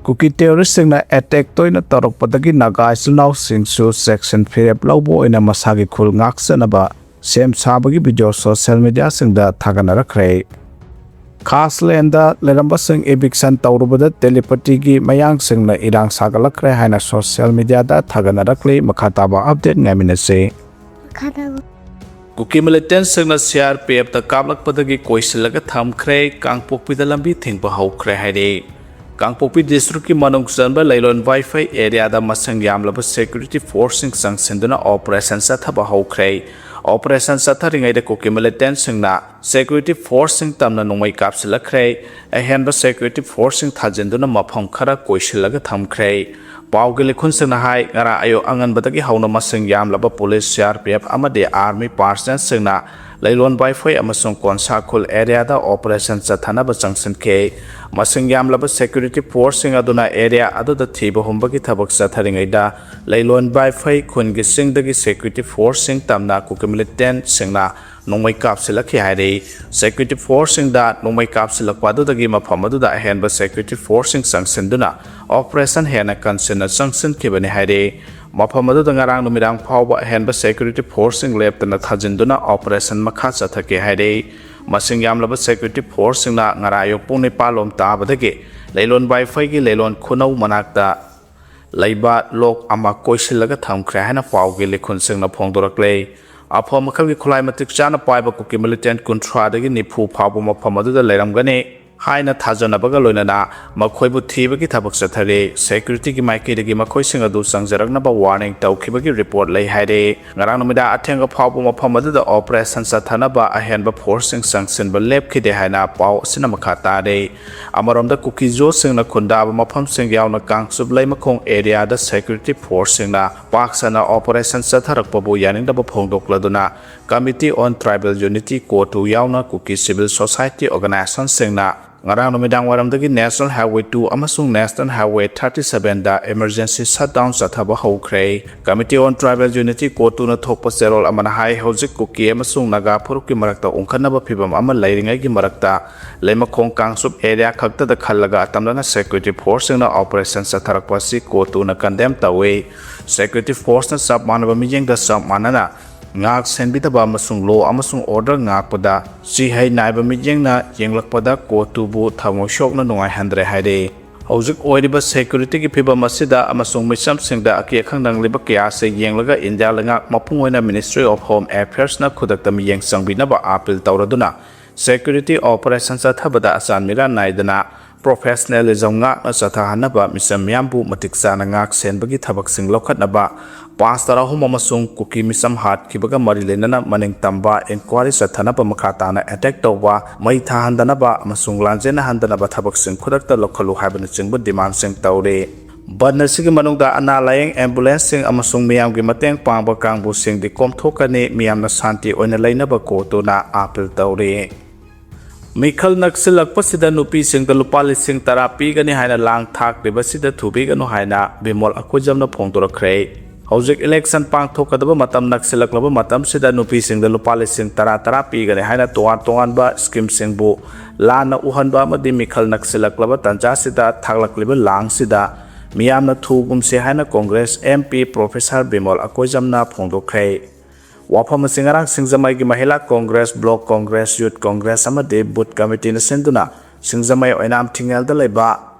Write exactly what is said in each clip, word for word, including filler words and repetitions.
ꯀꯨꯀꯤ ꯇꯦꯔꯣꯔꯤꯁꯁꯤꯡꯅ attack ꯇꯣꯏꯅ ꯇꯧꯔꯛꯄꯗꯒꯤ ꯅꯥꯒꯥ ꯏꯆꯤꯜ ꯏꯅꯥꯎꯁꯤꯡꯁꯨ ꯆꯦꯛꯁꯤꯟ ꯐꯤꯔꯦꯞ ꯂꯧꯕ ꯑꯣꯏꯅ ꯃꯁꯥꯒꯤ ꯈꯨꯜ ꯉꯥꯛꯆꯅꯕ ꯁꯦꯝ ꯁꯥꯕꯒꯤ ꯚꯤꯗꯤꯑꯣ ꯁꯣꯁꯤꯌꯦꯜ ꯃꯤꯗꯤꯌꯥꯁꯤꯡꯗ ꯊꯥꯒꯠꯅꯔꯛꯈ꯭ꯔꯦ꯫ ꯈꯥꯁꯂꯦꯟꯗ ꯂꯩꯔꯝꯕꯁꯤꯡ ꯏꯚꯤꯛꯁꯟ ꯇꯧꯔꯨꯕꯗ ꯇꯦꯂꯤꯄꯇꯤꯒꯤ ꯃꯌꯥꯡꯁꯤꯡꯅ ꯏꯔꯥꯡ ꯁꯥꯒꯠꯂꯛꯈ꯭ꯔꯦ ꯍꯥꯏꯅ ꯁꯣꯁꯤꯌꯦꯜ ꯃꯤꯗꯤꯌꯥꯗ ꯊꯥꯒꯠꯅꯔꯛꯂꯤ꯫ ꯃꯈꯥ ꯇꯥꯕ ꯑꯞꯗꯦꯠ ꯉꯥꯏꯃꯤꯟꯅꯁꯤ꯫ ꯀꯨꯀꯤ ꯃꯤꯂꯤꯇꯦꯟꯁꯤꯡꯅ ꯁꯤ ꯑꯥꯔ ꯄꯤ ꯑꯦꯐꯇ ꯀꯥꯞꯂꯛꯄꯗꯒꯤ ꯀꯣꯏꯁꯤꯜꯂꯒ ꯊꯝꯈ꯭ꯔꯦ꯫ ꯀꯥꯡꯄꯣꯛꯄꯤꯗ ꯂꯝꯕꯤ ꯊꯤꯡꯕ ꯍꯧꯈ꯭ꯔꯦ ꯍꯥꯏꯔꯤ꯫ ꯀꯥꯡꯄꯣꯛꯄꯤ ꯗꯤꯁꯇ꯭ꯔꯤꯛꯀꯤ ꯃꯅꯨꯡ ꯆꯟꯕ ꯂꯩꯂꯣꯟ ꯋꯥꯏꯐꯩ ꯑꯦꯔꯤꯌꯥꯗ ꯃꯁꯤꯡ ꯌꯥꯝꯂꯕ ꯁꯦꯀ꯭ꯌꯨꯔꯤꯇꯤ ꯐꯣꯔꯁꯁꯤꯡ ꯆꯪꯁꯤꯟꯗꯨꯅ ꯑꯣꯄꯔꯦꯁꯟ ꯆꯠꯊꯕ ꯍꯧꯈ꯭ꯔꯦ꯫ ꯑꯣꯄꯔꯦꯁꯟ ꯆꯠꯊꯔꯤꯉꯩꯗ ꯀꯨꯀꯤ ꯃꯤꯂꯤꯇꯦꯟꯁꯤꯡꯅ ꯁꯦꯀ꯭ꯌꯨꯔꯤꯇꯤ ꯐꯣꯔꯁꯁꯤꯡ ꯇꯝꯅ ꯅꯣꯡꯃꯩ ꯀꯥꯞꯁꯤꯜꯂꯛꯈ꯭ꯔꯦ꯫ ꯑꯍꯦꯟꯕ ꯁꯦꯀ꯭ꯌꯨꯔꯤꯇꯤ ꯐꯣꯔꯁꯁꯤꯡ ꯊꯥꯖꯤꯟꯗꯨꯅ ꯃꯐꯝ ꯈꯔ ꯀꯣꯏꯁꯤꯜꯂꯒ ꯊꯝꯈ꯭ꯔꯦ꯫ ꯄꯥꯎꯒꯤ ꯂꯤꯈꯨꯟꯁꯤꯡꯅ ꯍꯥꯏ, ꯉꯔꯥꯡ ꯑꯌꯨꯛ ꯑꯉꯟꯕꯗꯒꯤ ꯍꯧꯅ ꯃꯁꯤꯡ ꯌꯥꯝꯂꯕ police, C R P F ꯑꯃꯗꯤ ꯑꯥꯔꯃꯤ ꯄꯥꯔꯁꯅꯦꯜꯁꯤꯡꯅ ꯂꯩꯂꯣꯟ ꯋꯥꯏꯐꯩ ꯑꯃꯁꯨꯡ ꯀꯣꯟꯁꯥ ꯈꯨꯜ ꯑꯦꯔꯤꯌꯥꯗ ꯑꯣꯄꯔꯦꯁꯟ ꯆꯠꯊꯅꯕ ꯆꯪꯁꯤꯟꯈꯤ꯫ ꯃꯁꯤꯡ ꯌꯥꯝꯂꯕ ꯁꯦꯀ꯭ꯌꯨꯔꯤꯇꯤ ꯐꯣꯔꯁꯁꯤꯡ ꯑꯗꯨꯅ ꯑꯦꯔꯤꯌꯥ ꯑꯗꯨꯗ ꯊꯤꯕ ꯍꯨꯝꯕꯒꯤ ꯊꯕꯛ ꯆꯠꯊꯔꯤꯉꯩꯗ ꯂꯩꯂꯣꯟ ꯋꯥꯏꯐꯩ ꯈꯨꯟꯒꯤ ꯆꯤꯡꯗꯒꯤ ꯁꯦꯀ꯭ꯌꯨꯔꯤꯇꯤ ꯐꯣꯔꯁꯁꯤꯡ ꯇꯝꯅ ꯀꯨꯀꯤ ꯃꯤꯂꯤꯇꯦꯟꯠꯁꯤꯡꯅ ꯅꯣꯡꯃꯩ ꯀꯥꯞꯁꯤꯜꯂꯛꯈꯤ ꯍꯥꯏꯔꯤ꯫ ꯁꯦꯀ꯭ꯌꯨꯔꯤꯇꯤ ꯐꯣꯔꯁꯁꯤꯡꯗ ꯅꯣꯡꯃꯩ ꯀꯥꯞꯁꯤꯜꯂꯛꯄ ꯑꯗꯨꯗꯒꯤ ꯃꯐꯝ ꯑꯗꯨꯗ ꯑꯍꯦꯟꯕ ꯁꯦꯀ꯭ꯌꯨꯔꯤꯇꯤ ꯐꯣꯔꯁꯁꯤꯡ ꯆꯪꯁꯤꯟꯗꯨꯅ ꯑꯣꯄꯔꯦꯁꯟ ꯍꯦꯟꯅ ꯀꯟꯁꯤꯟꯅ ꯆꯪꯁꯤꯟꯈꯤꯕꯅꯤ ꯍꯥꯏꯔꯤ꯫ ꯃꯐꯝ ꯑꯗꯨꯗ ꯉꯔꯥꯡ ꯅꯨꯃꯤꯗꯥꯡ ꯐꯥꯎꯕ ꯑꯍꯦꯟꯕ ꯁꯦꯀ꯭ꯌꯨꯔꯤꯇꯤ ꯐꯣꯔꯁꯁꯤꯡ ꯂꯦꯞꯇꯅ ꯊꯥꯖꯤꯟꯗꯨꯅ ꯑꯣꯄꯔꯦꯁꯟ ꯃꯈꯥ ꯆꯠꯊꯈꯤ ꯍꯥꯏꯔꯤ꯫ ꯃꯁꯤꯡ ꯌꯥꯝꯂꯕ ꯁꯦꯀ꯭ꯌꯨꯔꯤꯇꯤ ꯐꯣꯔꯁꯁꯤꯡꯅ ꯉꯔꯥꯡ ꯑꯌꯨꯛ ꯄꯨꯡ ꯅꯤꯄꯥꯟ ꯂꯣꯝ ꯇꯥꯕꯗꯒꯤ ꯂꯩꯂꯣꯟ ꯋꯥꯏꯐꯩꯒꯤ ꯂꯩꯂꯣꯟ ꯈꯨꯅꯧ ꯃꯅꯥꯛꯇ ꯂꯩꯕ ꯂꯣꯛ ꯑꯃ ꯀꯣꯏꯁꯤꯜꯂꯒ ꯊꯝꯈ꯭ꯔꯦ ꯍꯥꯏꯅ ꯄꯥꯎꯒꯤ ꯂꯤꯈꯨꯟꯁꯤꯡꯅ ꯐꯣꯡꯗꯣꯔꯛꯂꯦ꯫ ꯑꯐ ꯃꯈꯜꯒꯤ ꯈꯨꯠꯂꯥꯏ ꯃꯇꯤꯛ ꯆꯥꯅ ꯄꯥꯏꯕ ꯀꯨꯀꯤ ꯃꯤꯂꯤꯇꯦꯟꯠ ꯀꯨꯟꯊ꯭ꯔꯥꯗꯒꯤ ꯅꯤꯐꯨ ꯐꯥꯎꯕ ꯃꯐꯝ ꯑꯗꯨꯗ ꯂꯩꯔꯝꯒꯅꯤ ꯍꯥꯏꯅ ꯊꯥꯖꯅꯕꯒ ꯂꯣꯏꯅꯅ ꯃꯈꯣꯏꯕꯨ ꯊꯤꯕꯒꯤ ꯊꯕꯛ ꯆꯠꯊꯔꯤ꯫ ꯁꯦꯀ꯭ꯌꯨꯔꯤꯇꯤꯒꯤ ꯃꯥꯏꯀꯩꯗꯒꯤ ꯃꯈꯣꯏꯁꯤꯡ ꯑꯗꯨ ꯆꯪꯖꯔꯛꯅꯕ ꯋꯥꯔꯅꯤꯡ ꯇꯧꯈꯤꯕꯒꯤ ꯔꯤꯄꯣꯔꯠ ꯂꯩ ꯍꯥꯏꯔꯤ꯫ ꯉꯔꯥꯡ ꯅꯨꯃꯤꯗꯥꯡ ꯑꯊꯦꯡꯕ ꯐꯥꯎꯕ ꯃꯐꯝ ꯑꯗꯨꯗ ꯑꯣꯄꯔꯦꯁꯟ ꯆꯠꯊꯅꯕ ꯑꯍꯦꯟꯕ ꯐꯣꯔꯁꯁꯤꯡ ꯆꯪꯁꯤꯟꯕ ꯂꯦꯞꯈꯤꯗꯦ ꯍꯥꯏꯅ ꯄꯥꯎ ꯑꯁꯤꯅ ꯃꯈꯥ ꯇꯥꯔꯤ꯫ ꯑꯃꯔꯣꯝꯗ ꯀꯨꯀꯤꯖꯣꯁꯤꯡꯅ ꯈꯨꯟꯗꯥꯕ ꯃꯐꯝꯁꯤꯡ ꯌꯥꯎꯅ ꯀꯥꯡꯆꯨꯞ ꯂꯩꯃꯈꯣꯡ ꯑꯦꯔꯤꯌꯥꯗ ꯁꯦꯀ꯭ꯌꯨꯔꯤꯇꯤ ꯐꯣꯔꯁꯁꯤꯡꯅ ꯄꯥꯛ ꯁꯟꯅ ꯑꯣꯄꯔꯦꯁꯟ ꯆꯠꯊꯔꯛꯄꯕꯨ ꯌꯥꯅꯤꯡꯗꯕ ꯐꯣꯡꯗꯣꯛꯂꯗꯨꯅ Committee on Tribal Unity, ꯀꯣꯇꯨ ꯌꯥꯎꯅ ꯀꯨꯀꯤ ꯁꯤꯚꯤꯜ ꯁꯣꯁꯥꯏꯇꯤ ꯑꯣꯔꯒꯅꯥꯏꯖꯦꯁꯟꯁꯤꯡꯅ ꯉꯔꯥꯡ ꯅꯨꯃꯤꯗꯥꯡ ꯋꯥꯏꯔꯝꯗꯒꯤ National Highway two ꯑꯃꯁꯨꯡ National Highway thirty seven ꯗ emergency shutdown ꯆꯠꯊꯕ ꯍꯧꯈ꯭ꯔꯦ꯫ Committee on Tribal Unity, ꯀꯣꯇꯨꯅ ꯊꯣꯛꯄ ꯆꯦꯔꯣꯜ ꯑꯃꯅ ꯍꯥꯏ, ꯍꯧꯖꯤꯛ ꯀꯨꯀꯤ ꯑꯃꯁꯨꯡ ꯅꯥꯒꯥ ꯐꯨꯔꯨꯞꯀꯤ ꯃꯔꯛꯇ ꯎꯪꯈꯠꯅꯕ ꯐꯤꯚꯝ ꯑꯃ ꯂꯩꯔꯤꯉꯩꯒꯤ ꯃꯔꯛꯇ ꯂꯩꯃꯈꯣꯡ ꯀꯥꯡꯆꯨꯞ area ꯈꯛꯇꯗ ꯈꯜꯂꯒ ꯑꯇꯝꯅꯅ security force ꯁꯤꯡꯅ operation ꯆꯠꯊꯔꯛꯄ ꯑꯁꯤ ꯀꯣꯇꯨꯅ condemn ꯇꯧꯏ꯫ Security force ꯅ ꯆꯞ ꯃꯥꯟꯅꯕ ꯃꯤꯠꯌꯦꯡꯗ ꯆꯞ ꯃꯥꯟꯅꯅ ꯉꯥꯛ ꯁꯦꯟꯕꯤꯗꯕ ꯑꯃꯁꯨꯡ law ꯑꯃꯁꯨꯡ order ꯉꯥꯛꯄꯗ ꯆꯤꯍꯩ ꯅꯥꯏꯕ ꯃꯤꯠꯌꯦꯡꯅ ꯌꯦꯡꯂꯛꯄꯗ ꯀꯣꯇꯨꯕꯨ ꯊꯃꯣꯏ ꯁꯣꯛꯅ ꯅꯨꯡꯉꯥꯏꯍꯟꯗ꯭ꯔꯦ ꯍꯥꯏꯔꯤ꯫ ꯍꯧꯖꯤꯛ ꯑꯣꯏꯔꯤꯕ security ꯒꯤ ꯐꯤꯚꯝ ꯑꯁꯤꯗ ꯑꯃꯁꯨꯡ ꯃꯤꯆꯝꯁꯤꯡꯗ ꯑꯀꯤ ꯑꯈꯪ ꯅꯪꯂꯤꯕ ꯀꯌꯥ ꯑꯁꯤ ꯌꯦꯡꯂꯒ ꯏꯟꯗꯤꯌꯥ ꯂꯩꯉꯥꯛ, ꯃꯄꯨꯡ ꯑꯣꯏꯅ Ministry of Home Affairs ꯅ ꯈꯨꯗꯛꯇ ꯃꯤꯠꯌꯦꯡ ꯆꯪꯕꯤꯅꯕ appeal ꯇꯧꯔꯗꯨꯅ, security operation ꯆꯠꯊꯕꯗ ꯑꯆꯥꯟ ꯃꯤꯔꯥꯟ ꯅꯥꯏꯗꯅ professionalism ꯉꯥꯛꯅ ꯆꯠꯊꯍꯟꯅꯕ ꯃꯤꯆꯝ ꯃꯤꯌꯥꯝꯕꯨ ꯃꯇꯤꯛ ꯆꯥꯅ ꯉꯥꯛ ꯁꯦꯟꯕꯒꯤ ꯊꯕꯛꯁꯤꯡ ꯂꯧꯈꯠꯅꯕ, ꯄꯥꯁꯇꯔ ꯑꯍꯨꯝ ꯑꯃꯁꯨꯡ ꯀꯨꯀꯤ ꯃꯤꯆꯝ ꯍꯥꯠꯈꯤꯕꯒ ꯃꯔꯤ ꯂꯩꯅꯅ ꯃꯅꯤꯡ ꯇꯝꯕ inquiry ꯆꯠꯊꯅꯕ, ꯃꯈꯥ ꯇꯥꯅ attack ꯇꯧꯕ, ꯃꯩ ꯊꯥꯍꯟꯗꯅꯕ ꯑꯃꯁꯨꯡ ꯂꯥꯟꯖꯦꯟꯅꯍꯟꯗꯅꯕ ꯊꯕꯛꯁꯤꯡ ꯈꯨꯗꯛꯇ ꯂꯧꯈꯠꯂꯨ ꯍꯥꯏꯕꯅꯆꯤꯡꯕ demand ꯁꯤꯡ ꯇꯧꯔꯤ꯫ ꯕꯟꯗ ꯑꯁꯤꯒꯤ ꯃꯅꯨꯡꯗ ꯑꯅꯥ ꯂꯥꯌꯦꯡ, ambulance ꯁꯤꯡ ꯑꯃꯁꯨꯡ ꯃꯤꯌꯥꯝꯒꯤ ꯃꯇꯦꯡ ꯄꯥꯡꯕ ꯀꯥꯡꯕꯨꯁꯤꯡꯗꯤ ꯀꯣꯝꯊꯣꯛꯀꯅꯤ, ꯃꯤꯌꯥꯝꯅ ꯁꯥꯟꯇꯤ ꯑꯣꯏꯅ ꯂꯩꯅꯕ ꯀꯣꯇꯨꯅ appeal ꯇꯧꯔꯤ꯫ ꯃꯤꯈꯜ ꯅꯛꯁꯤꯜꯂꯛꯄꯁꯤꯗ ꯅꯨꯄꯤꯁꯤꯡꯗ ꯂꯨꯄꯥ ꯂꯤꯁꯤꯡ ꯇꯔꯥ ꯄꯤꯒꯅꯤ ꯍꯥꯏꯅ ꯂꯥꯡ ꯊꯥꯛꯂꯤꯕꯁꯤꯗ ꯊꯨꯕꯤꯒꯅꯨ ꯍꯥꯏꯅ ꯕꯤꯃꯣꯜ ꯑꯀꯣꯏꯖꯝꯅ ꯐꯣꯡꯗꯣꯔꯛꯈ꯭ꯔꯦ꯫ ꯍꯧꯖꯤꯛ election ꯄꯥꯡꯊꯣꯛꯀꯗꯕ ꯃꯇꯝ ꯅꯛꯁꯤꯜꯂꯛꯂꯕ ꯃꯇꯝꯁꯤꯗ ꯅꯨꯄꯤꯁꯤꯡꯗ ꯂꯨꯄꯥ ꯂꯤꯁꯤꯡ ꯇꯔꯥ ꯇꯔꯥ ꯄꯤꯒꯅꯤ ꯍꯥꯏꯅ ꯇꯣꯉꯥꯟ ꯇꯣꯉꯥꯟꯕ scheme ꯁꯤꯡꯕꯨ ꯂꯥꯟꯅ ꯎꯍꯟꯕ ꯑꯃꯗꯤ ꯃꯤꯈꯜ ꯅꯛꯁꯤꯜꯂꯛꯂꯕ ꯇꯥꯟꯖꯥꯁꯤꯗ ꯊꯥꯛꯂꯛꯂꯤꯕ ꯂꯥꯡꯁꯤꯗ ꯃꯤꯌꯥꯝꯅ ꯊꯨꯒꯨꯝꯁꯦ ꯍꯥꯏꯅ Congress M P Professor Bimol ꯑꯀꯣꯏꯖꯝꯅ ꯐꯣꯡꯗꯣꯛꯈ꯭ꯔꯦ꯫ ꯋꯥꯐꯝ ꯑꯁꯤ ꯉꯔꯥꯡ ꯁꯤꯡꯖꯃꯩꯒꯤ ꯃꯍꯤꯂꯥ Congress, Block Congress, Youth Congress ꯑꯃꯗꯤ Booth Committee ꯅ ꯁꯤꯟꯗꯨꯅ ꯁꯤꯡꯖꯃꯩ ꯑꯣꯏꯅꯥꯝ ꯊꯤꯡꯉꯦꯜꯗ ꯂꯩꯕ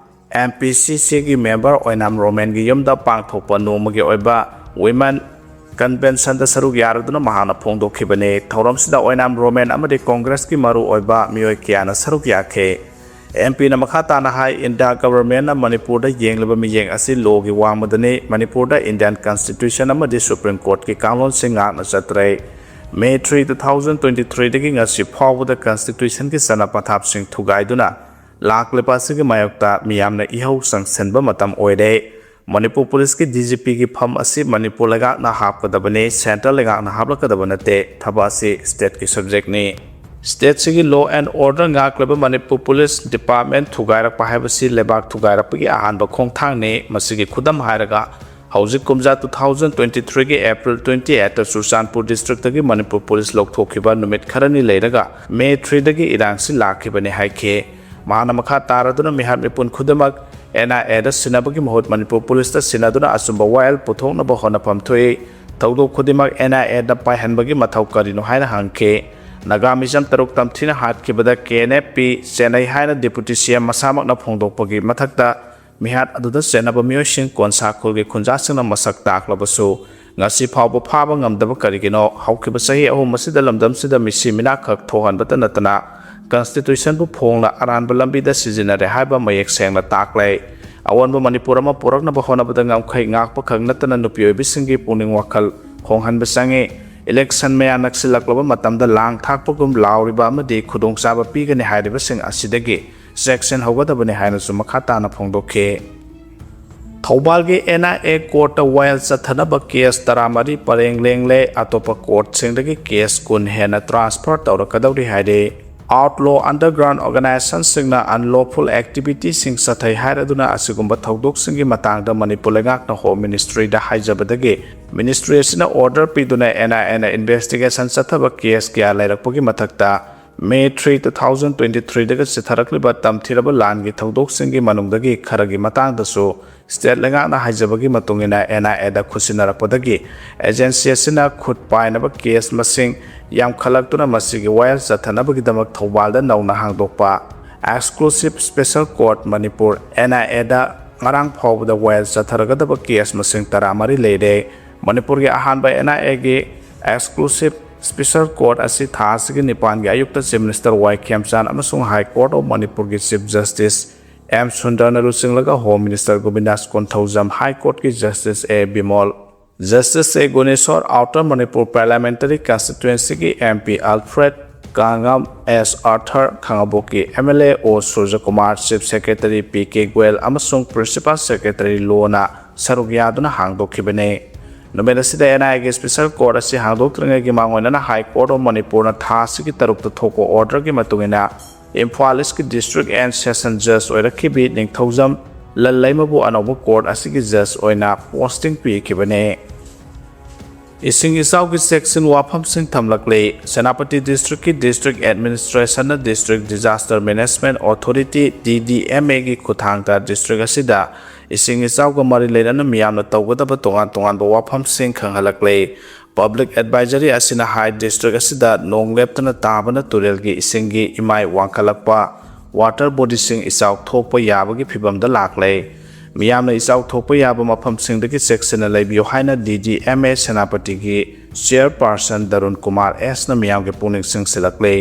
M P C C ꯒꯤ member ꯑꯣꯏꯅꯥꯝ ꯔꯣꯃꯦꯟꯒꯤ ꯌꯨꯝꯗ ꯄꯥꯡꯊꯣꯛꯄ ꯅꯣꯡꯃꯒꯤ ꯑꯣꯏꯕ Women Convention ꯗ ꯁꯔꯨꯛ ꯌꯥꯔꯗꯨꯅ ꯃꯍꯥꯛꯅ ꯐꯣꯡꯗꯣꯛꯈꯤꯕꯅꯤ꯫ ꯊꯧꯔꯝꯁꯤꯗ ꯑꯣꯏꯅꯥꯝ ꯔꯣꯃꯦꯟ ꯑꯃꯗꯤ Congress ꯀꯤ ꯃꯔꯨ ꯑꯣꯏꯕ ꯃꯤꯑꯣꯏ ꯀꯌꯥꯅ ꯁꯔꯨꯛ ꯌꯥꯈꯤ꯫ M P ꯅ ꯃꯈꯥ ꯇꯥꯅ ꯍꯥꯏ, India government ꯅ ꯃꯅꯤꯄꯨꯔꯗ ꯌꯦꯡꯂꯤꯕ ꯃꯤꯠꯌꯦꯡ ꯑꯁꯤ law ꯒꯤ ꯋꯥꯡꯃꯗꯅꯤ꯫ ꯃꯅꯤꯄꯨꯔꯗ Indian Constitution ꯑꯃꯗꯤ Supreme Court ꯀꯤ ꯀꯥꯡꯂꯣꯟꯁꯤꯡ ꯉꯥꯛꯅ ꯆꯠꯇ꯭ꯔꯦ꯫ May three, two thousand twenty three ꯗꯒꯤ ꯉꯁꯤ ꯐꯥꯎꯕꯗ Constitution ꯒꯤ ꯆꯠꯅ ꯄꯊꯥꯞꯁꯤꯡ ꯊꯨꯒꯥꯏꯗꯨꯅ ꯂꯥꯛꯂꯤꯕ ꯑꯁꯤꯒꯤ ꯃꯥꯌꯣꯛꯇ ꯃꯤꯌꯥꯝꯅ ꯏꯍꯧ ꯆꯪꯁꯤꯟꯕ ꯃꯇꯝ ꯑꯣꯏꯔꯦ꯫ ꯃꯅꯤꯄꯨꯔ ꯄꯨꯂꯤꯁꯀꯤ D G P ꯒꯤ ꯐꯝ ꯑꯁꯤ ꯃꯅꯤꯄꯨꯔ ꯂꯩꯉꯥꯛꯅ ꯍꯥꯞꯀꯗꯕꯅꯤ, central ꯂꯩꯉꯥꯛꯅ ꯍꯥꯞꯂꯛꯀꯗꯕ ꯅꯠꯇꯦ꯫ ꯊꯕꯛ ꯑꯁꯤ state ꯀꯤ subject ꯅꯤ꯫ Stateꯁꯤꯒꯤ law and order ꯉꯥꯛꯂꯤꯕ Manipur Police Department ꯊꯨꯒꯥꯏꯔꯛꯄ ꯍꯥꯏꯕꯁꯤ ꯂꯩꯕꯥꯛ ꯊꯨꯒꯥꯏꯔꯛꯄꯒꯤ ꯑꯍꯥꯟꯕ ꯈꯣꯡꯊꯥꯡꯅꯤ꯫ ꯃꯁꯤꯒꯤ ꯈꯨꯗꯝ ꯍꯥꯏꯔꯒ ꯍꯧꯖꯤꯛ ꯀꯨꯝꯖꯥ two thousand twenty threeꯒꯤ April twenty eight Churachandpur districtꯇꯒꯤ Manipur police ꯂꯧꯊꯣꯛꯈꯤꯕ ꯅꯨꯃꯤꯠ ꯈꯔꯅꯤ ꯂꯩꯔꯒ May threeꯗꯒꯤ ꯏꯔꯥꯡꯁꯤ ꯂꯥꯛꯈꯤꯕꯅꯤ ꯍꯥꯏꯈꯤ꯫ ꯃꯍꯥꯛꯅ ꯃꯈꯥ ꯇꯥꯔꯗꯨꯅ ꯃꯤꯍꯥꯠ ꯃꯤꯄꯨꯟ ꯈꯨꯗꯤꯡꯃꯛ NIAꯗ ꯁꯤꯟꯅꯕꯒꯤ ꯃꯍꯨꯠ ꯃꯅꯤꯄꯨꯔ policeꯇ ꯁꯤꯟꯅꯗꯨꯅ ꯑꯆꯨꯝꯕ ꯋꯥꯌꯦꯜ ꯄꯨꯊꯣꯛꯅꯕ ꯍꯣꯠꯅꯐꯝ ꯊꯣꯛꯏ꯫ ꯊꯧꯗꯣꯛ ꯈꯨꯗꯤꯡꯃꯛ NIAꯗ ꯄꯥꯏꯍꯟꯕꯒꯤ ꯃꯊꯧ ꯀꯔꯤꯅꯣ ꯍꯥꯏꯅ ꯍꯪꯈꯤ꯫ ꯅꯥꯒꯥ ꯃꯤꯆꯝ ꯇꯔꯨꯛ ꯇꯝꯊꯤꯅ ꯍꯥꯠꯈꯤꯕꯗ KNFP ꯆꯦꯟꯅꯩ ꯍꯥꯏꯅ Deputy CM ꯃꯁꯥꯃꯛꯅ ꯐꯣꯡꯗꯣꯛꯄꯒꯤ ꯃꯊꯛꯇ ꯃꯤꯍꯥꯠ ꯑꯗꯨꯗ ꯆꯦꯟꯅꯕ ꯃꯤꯑꯣꯏꯁꯤꯡ ꯀꯣꯟꯁꯥ ꯈꯨꯜꯒꯤ ꯈꯨꯟꯖꯥꯁꯤꯡꯅ ꯃꯁꯛ ꯇꯥꯛꯂꯕꯁꯨ ꯉꯁꯤ ꯐꯥꯎꯕ ꯐꯥꯕ ꯉꯝꯗꯕ ꯀꯔꯤꯒꯤꯅꯣ? ꯍꯧꯈꯤꯕ ꯆꯍꯤ ꯑꯍꯨꯝ ꯑꯁꯤꯗ ꯂꯝꯗꯝꯁꯤꯗ ꯃꯤꯁꯤ ꯃꯤꯅꯥꯈꯛ ꯊꯣꯛꯍꯟꯕꯇ ꯅꯠꯇꯅ Constitutionꯕꯨ ꯐꯣꯡꯅ ꯑꯔꯥꯟꯕ ꯂꯝꯕꯤꯗ ꯁꯤꯖꯤꯟꯅꯔꯦ ꯍꯥꯏꯕ ꯃꯌꯦꯛ ꯁꯦꯡꯅ ꯇꯥꯛꯂꯦ꯫ ꯑꯑꯣꯟꯕ ꯃꯅꯤꯄꯨꯔ ꯑꯃ ꯄꯨꯔꯛꯅꯕ ꯍꯣꯠꯅꯕꯗ ꯉꯝꯈꯩ ꯉꯥꯛꯄ ꯈꯛ ꯅꯠꯇꯅ ꯅꯨꯄꯤ ꯑꯣꯏꯕꯤꯁꯤꯡꯒꯤ ꯄꯨꯛꯅꯤꯡ ꯋꯥꯈꯜ ꯍꯣꯡꯍꯟꯕ ꯆꯪꯏ꯫ Election ꯃꯌꯥ ꯅꯛꯁꯤꯜꯂꯛꯂꯕ ꯃꯇꯝꯗ ꯂꯥꯡ ꯊꯥꯛꯄꯒꯨꯝ ꯂꯥꯎꯔꯤꯕ ꯑꯃꯗꯤ ꯈꯨꯗꯣꯡꯆꯥꯕ ꯄꯤꯒꯅꯤ ꯍꯥꯏꯔꯤꯕꯁꯤꯡ ꯑꯁꯤꯗꯒꯤ ꯆꯦꯛꯁꯤꯟꯍꯧꯒꯗꯕꯅꯤ ꯍꯥꯏꯅꯁꯨ ꯃꯈꯥ ꯇꯥꯅ ꯐꯣꯡꯗꯣꯛꯈꯤ꯫ ꯊꯧꯕꯥꯜꯒꯤ NIA courtꯇ ꯋꯥꯌꯦꯜ ꯆꯠꯊꯅꯕ case ꯇꯔꯥꯃꯔꯤ ꯄꯔꯦꯡ ꯂꯦꯡꯂꯦ꯫ ꯑꯇꯣꯞꯄ courtꯁꯤꯡꯗꯒꯤ case ꯀꯨꯟ ꯍꯦꯟꯅ transfer ꯇꯧꯔꯛꯀꯗꯧꯔꯤ ꯍꯥꯏꯔꯤ꯫ Outlaw underground organizationꯁꯤꯡꯅ unlawful activityꯁꯤꯡ ꯆꯠꯊꯩ ꯍꯥꯏꯔꯗꯨꯅ ꯑꯁꯤꯒꯨꯝꯕ ꯊꯧꯗꯣꯛꯁꯤꯡꯒꯤ ꯃꯇꯥꯡꯗ ꯃꯅꯤꯄꯨꯔ ꯂꯩꯉꯥꯛꯅ Home Ministryꯗ ꯍꯥꯏꯖꯕꯗꯒꯤ Ministry ꯑꯁꯤꯅ order ꯄꯤꯗꯨꯅ NIAꯅ investigation ꯆꯠꯊꯕ case ꯀꯌꯥ ꯂꯩꯔꯛꯄꯒꯤ ꯃꯊꯛꯇ May three, two thousand twenty threeꯗꯒ ꯆꯤꯊꯔꯛꯂꯤꯕ ꯇꯝꯊꯤꯔꯕ ꯂꯥꯟꯒꯤ ꯊꯧꯗꯣꯛꯁꯤꯡꯒꯤ ꯃꯅꯨꯡꯗꯒꯤ ꯈꯔꯒꯤ ꯃꯇꯥꯡꯗꯁꯨ state ꯂꯩꯉꯥꯛꯅ ꯍꯥꯏꯖꯕꯒꯤ ꯃꯇꯨꯡ ꯏꯟꯅ NIAꯗ ꯈꯨꯠꯁꯤꯟꯅꯔꯛꯄꯗꯒꯤ agency ꯑꯁꯤꯅ ꯈꯨꯠ ꯄꯥꯏꯅꯕ case ꯃꯁꯤꯡ ꯌꯥꯝꯈꯠꯂꯛꯇꯨꯅ ꯃꯁꯤꯒꯤ ꯋꯥꯌꯦꯜ ꯆꯠꯊꯅꯕꯒꯤꯗꯃꯛ ꯊꯧꯕꯥꯜꯗ ꯅꯧꯅ ꯍꯥꯡꯗꯣꯛꯄ Exclusive Special Court ꯃꯅꯤꯄꯨꯔ, NIAꯗ ꯉꯔꯥꯡ ꯐꯥꯎꯕꯗ ꯋꯥꯌꯦꯜ ꯆꯠꯊꯔꯒꯗꯕ case ꯃꯁꯤꯡ ꯇꯔꯥꯃꯔꯤ ꯂꯩꯔꯦ꯫ ꯃꯅꯤꯄꯨꯔꯒꯤ ꯑꯍꯥꯟꯕ NIAꯒꯤ Exclusive Special Court ꯑꯁꯤ ꯊꯥ ꯑꯁꯤꯒꯤ ꯅꯤꯄꯥꯟꯒꯤ ꯑꯌꯨꯛꯇ Chief Minister ꯋꯥꯏ ꯈꯦꯝꯆꯥꯟ ꯑꯃꯁꯨꯡ High Court of ꯃꯅꯤꯄꯨꯔꯒꯤ Chief Justice ꯑꯦꯝ ꯁꯨꯟꯗꯔꯅ ꯂꯨꯆꯤꯡꯂꯒ Home Minister Govindas Konthoujam, High Courtꯀꯤ Justice A Bimol, Justice A Guneshwar, Outer Manipur Parliamentary Constituencyꯒꯤ MP Alfred Kangam, S Arthur, ꯈꯥꯉꯕꯣꯛꯀꯤ MLA O ꯁꯨꯔꯖꯀꯨꯃꯥꯔ, Chief Secretary ꯄꯤ.ꯀꯦ Goyal ꯑꯃꯁꯨꯡ Principal Secretary ꯂꯣꯅ ꯁꯔꯨꯛ ꯌꯥꯗꯨꯅ ꯍꯥꯡꯗꯣꯛꯈꯤꯕꯅꯤ꯫ ꯅꯨꯃꯤꯠ ꯑꯁꯤꯗ ꯑꯦꯟ ꯑꯥꯏ ꯑꯦꯒꯤ ꯁ꯭ꯄꯦꯁꯦꯜ ꯀꯣꯔꯠ ꯑꯁꯤ ꯍꯥꯡꯗꯣꯛꯇ꯭ꯔꯤꯉꯩꯒꯤ ꯃꯥꯡꯑꯣꯏꯅꯅ ꯍꯥꯏ ꯀꯣꯔꯠ ꯑꯣꯐ ꯃꯅꯤꯄꯨꯔꯅ ꯊꯥ ꯑꯁꯤꯒꯤ ꯇꯔꯨꯛꯇ ꯊꯣꯛꯄ ꯑꯣꯔꯗꯔꯒꯤ ꯃꯇꯨꯡ ꯏꯟꯅ ꯏꯝꯐꯥꯜ ꯏꯁꯀꯤ ꯗꯤꯁꯇ꯭ꯔꯤꯛ ꯑꯦꯟ ꯁꯦꯁꯟ ꯖꯖ ꯑꯣꯏꯔꯛꯈꯤꯕꯤ ꯅꯤꯡꯊꯧꯖꯝ ꯂꯜꯂꯩꯃꯕꯨ ꯑꯅꯧꯕ ꯀꯣꯔꯠ ꯑꯁꯤꯒꯤ ꯖꯖ ꯑꯣꯏꯅ ꯄꯣꯁꯇꯤꯡ ꯄꯤꯈꯤꯕꯅꯤ꯫ ꯏꯁꯤꯡ ꯏꯆꯥꯎꯒꯤ ꯆꯦꯛꯁꯤꯟ ꯋꯥꯐꯝꯁꯤꯡ ꯊꯝꯂꯛꯂꯤ꯫ ꯁꯦꯅꯥꯄꯇꯤ ꯗꯤꯁꯇ꯭ꯔꯤꯛꯀꯤ ꯗꯤꯁꯇ꯭ꯔꯤꯛ ꯑꯦꯗꯃꯤꯅꯤꯁꯇ꯭ꯔꯦꯁꯟꯅ district disaster management authority, D D M ꯑꯦꯒꯤ ꯈꯨꯠꯊꯥꯡꯗ ꯗꯤꯁꯇ꯭ꯔꯤꯛ ꯑꯁꯤꯗ ꯏꯁꯤꯡ ꯏꯆꯥꯎꯒ ꯃꯔꯤ ꯂꯩꯅꯅ ꯃꯤꯌꯥꯝꯅ ꯇꯧꯒꯗꯕ ꯇꯣꯉꯥꯟ ꯇꯣꯉꯥꯟꯕ ꯋꯥꯐꯝꯁꯤꯡ ꯈꯪꯍꯜꯂꯛꯂꯤ꯫ ꯄꯕ꯭ꯂꯤꯛ ꯑꯦꯗꯚꯥꯏꯖꯔꯤ ꯑꯁꯤꯅ ꯍꯥꯏ, ꯗꯤꯁꯇ꯭ꯔꯤꯛ ꯑꯁꯤꯗ ꯅꯣꯡ ꯂꯦꯞꯇꯅ ꯇꯥꯕꯅ ꯇꯨꯔꯦꯜꯒꯤ ꯏꯁꯤꯡꯒꯤ ꯏꯃꯥꯏ ꯋꯥꯡꯈꯠꯂꯛꯄ, ꯋꯥꯇꯔ ꯕꯣꯗꯤꯁꯤꯡ ꯏꯆꯥꯎ ꯊꯣꯛꯄ ꯌꯥꯕꯒꯤ ꯐꯤꯚꯝꯗ ꯂꯥꯛꯂꯦ꯫ ꯃꯤꯌꯥꯝꯅ ꯏꯆꯥꯎ ꯊꯣꯛꯄ ꯌꯥꯕ ꯃꯐꯝꯁꯤꯡꯗꯒꯤ ꯆꯦꯛꯁꯤꯟꯅ ꯂꯩꯕꯤꯌꯨ ꯍꯥꯏꯅ ꯗꯤ ꯗꯤ ꯑꯦꯝ ꯑꯦ ꯁꯦꯅꯥꯄꯇꯤꯒꯤ ꯆꯤꯌꯔꯄꯥꯔꯁꯟ ꯗꯔꯨꯟ ꯀꯨꯃꯥꯔ ꯑꯦꯁꯅ ꯃꯤꯌꯥꯝꯒꯤ ꯄꯨꯛꯅꯤꯡ ꯆꯤꯡꯁꯤꯜꯂꯛꯂꯦ꯫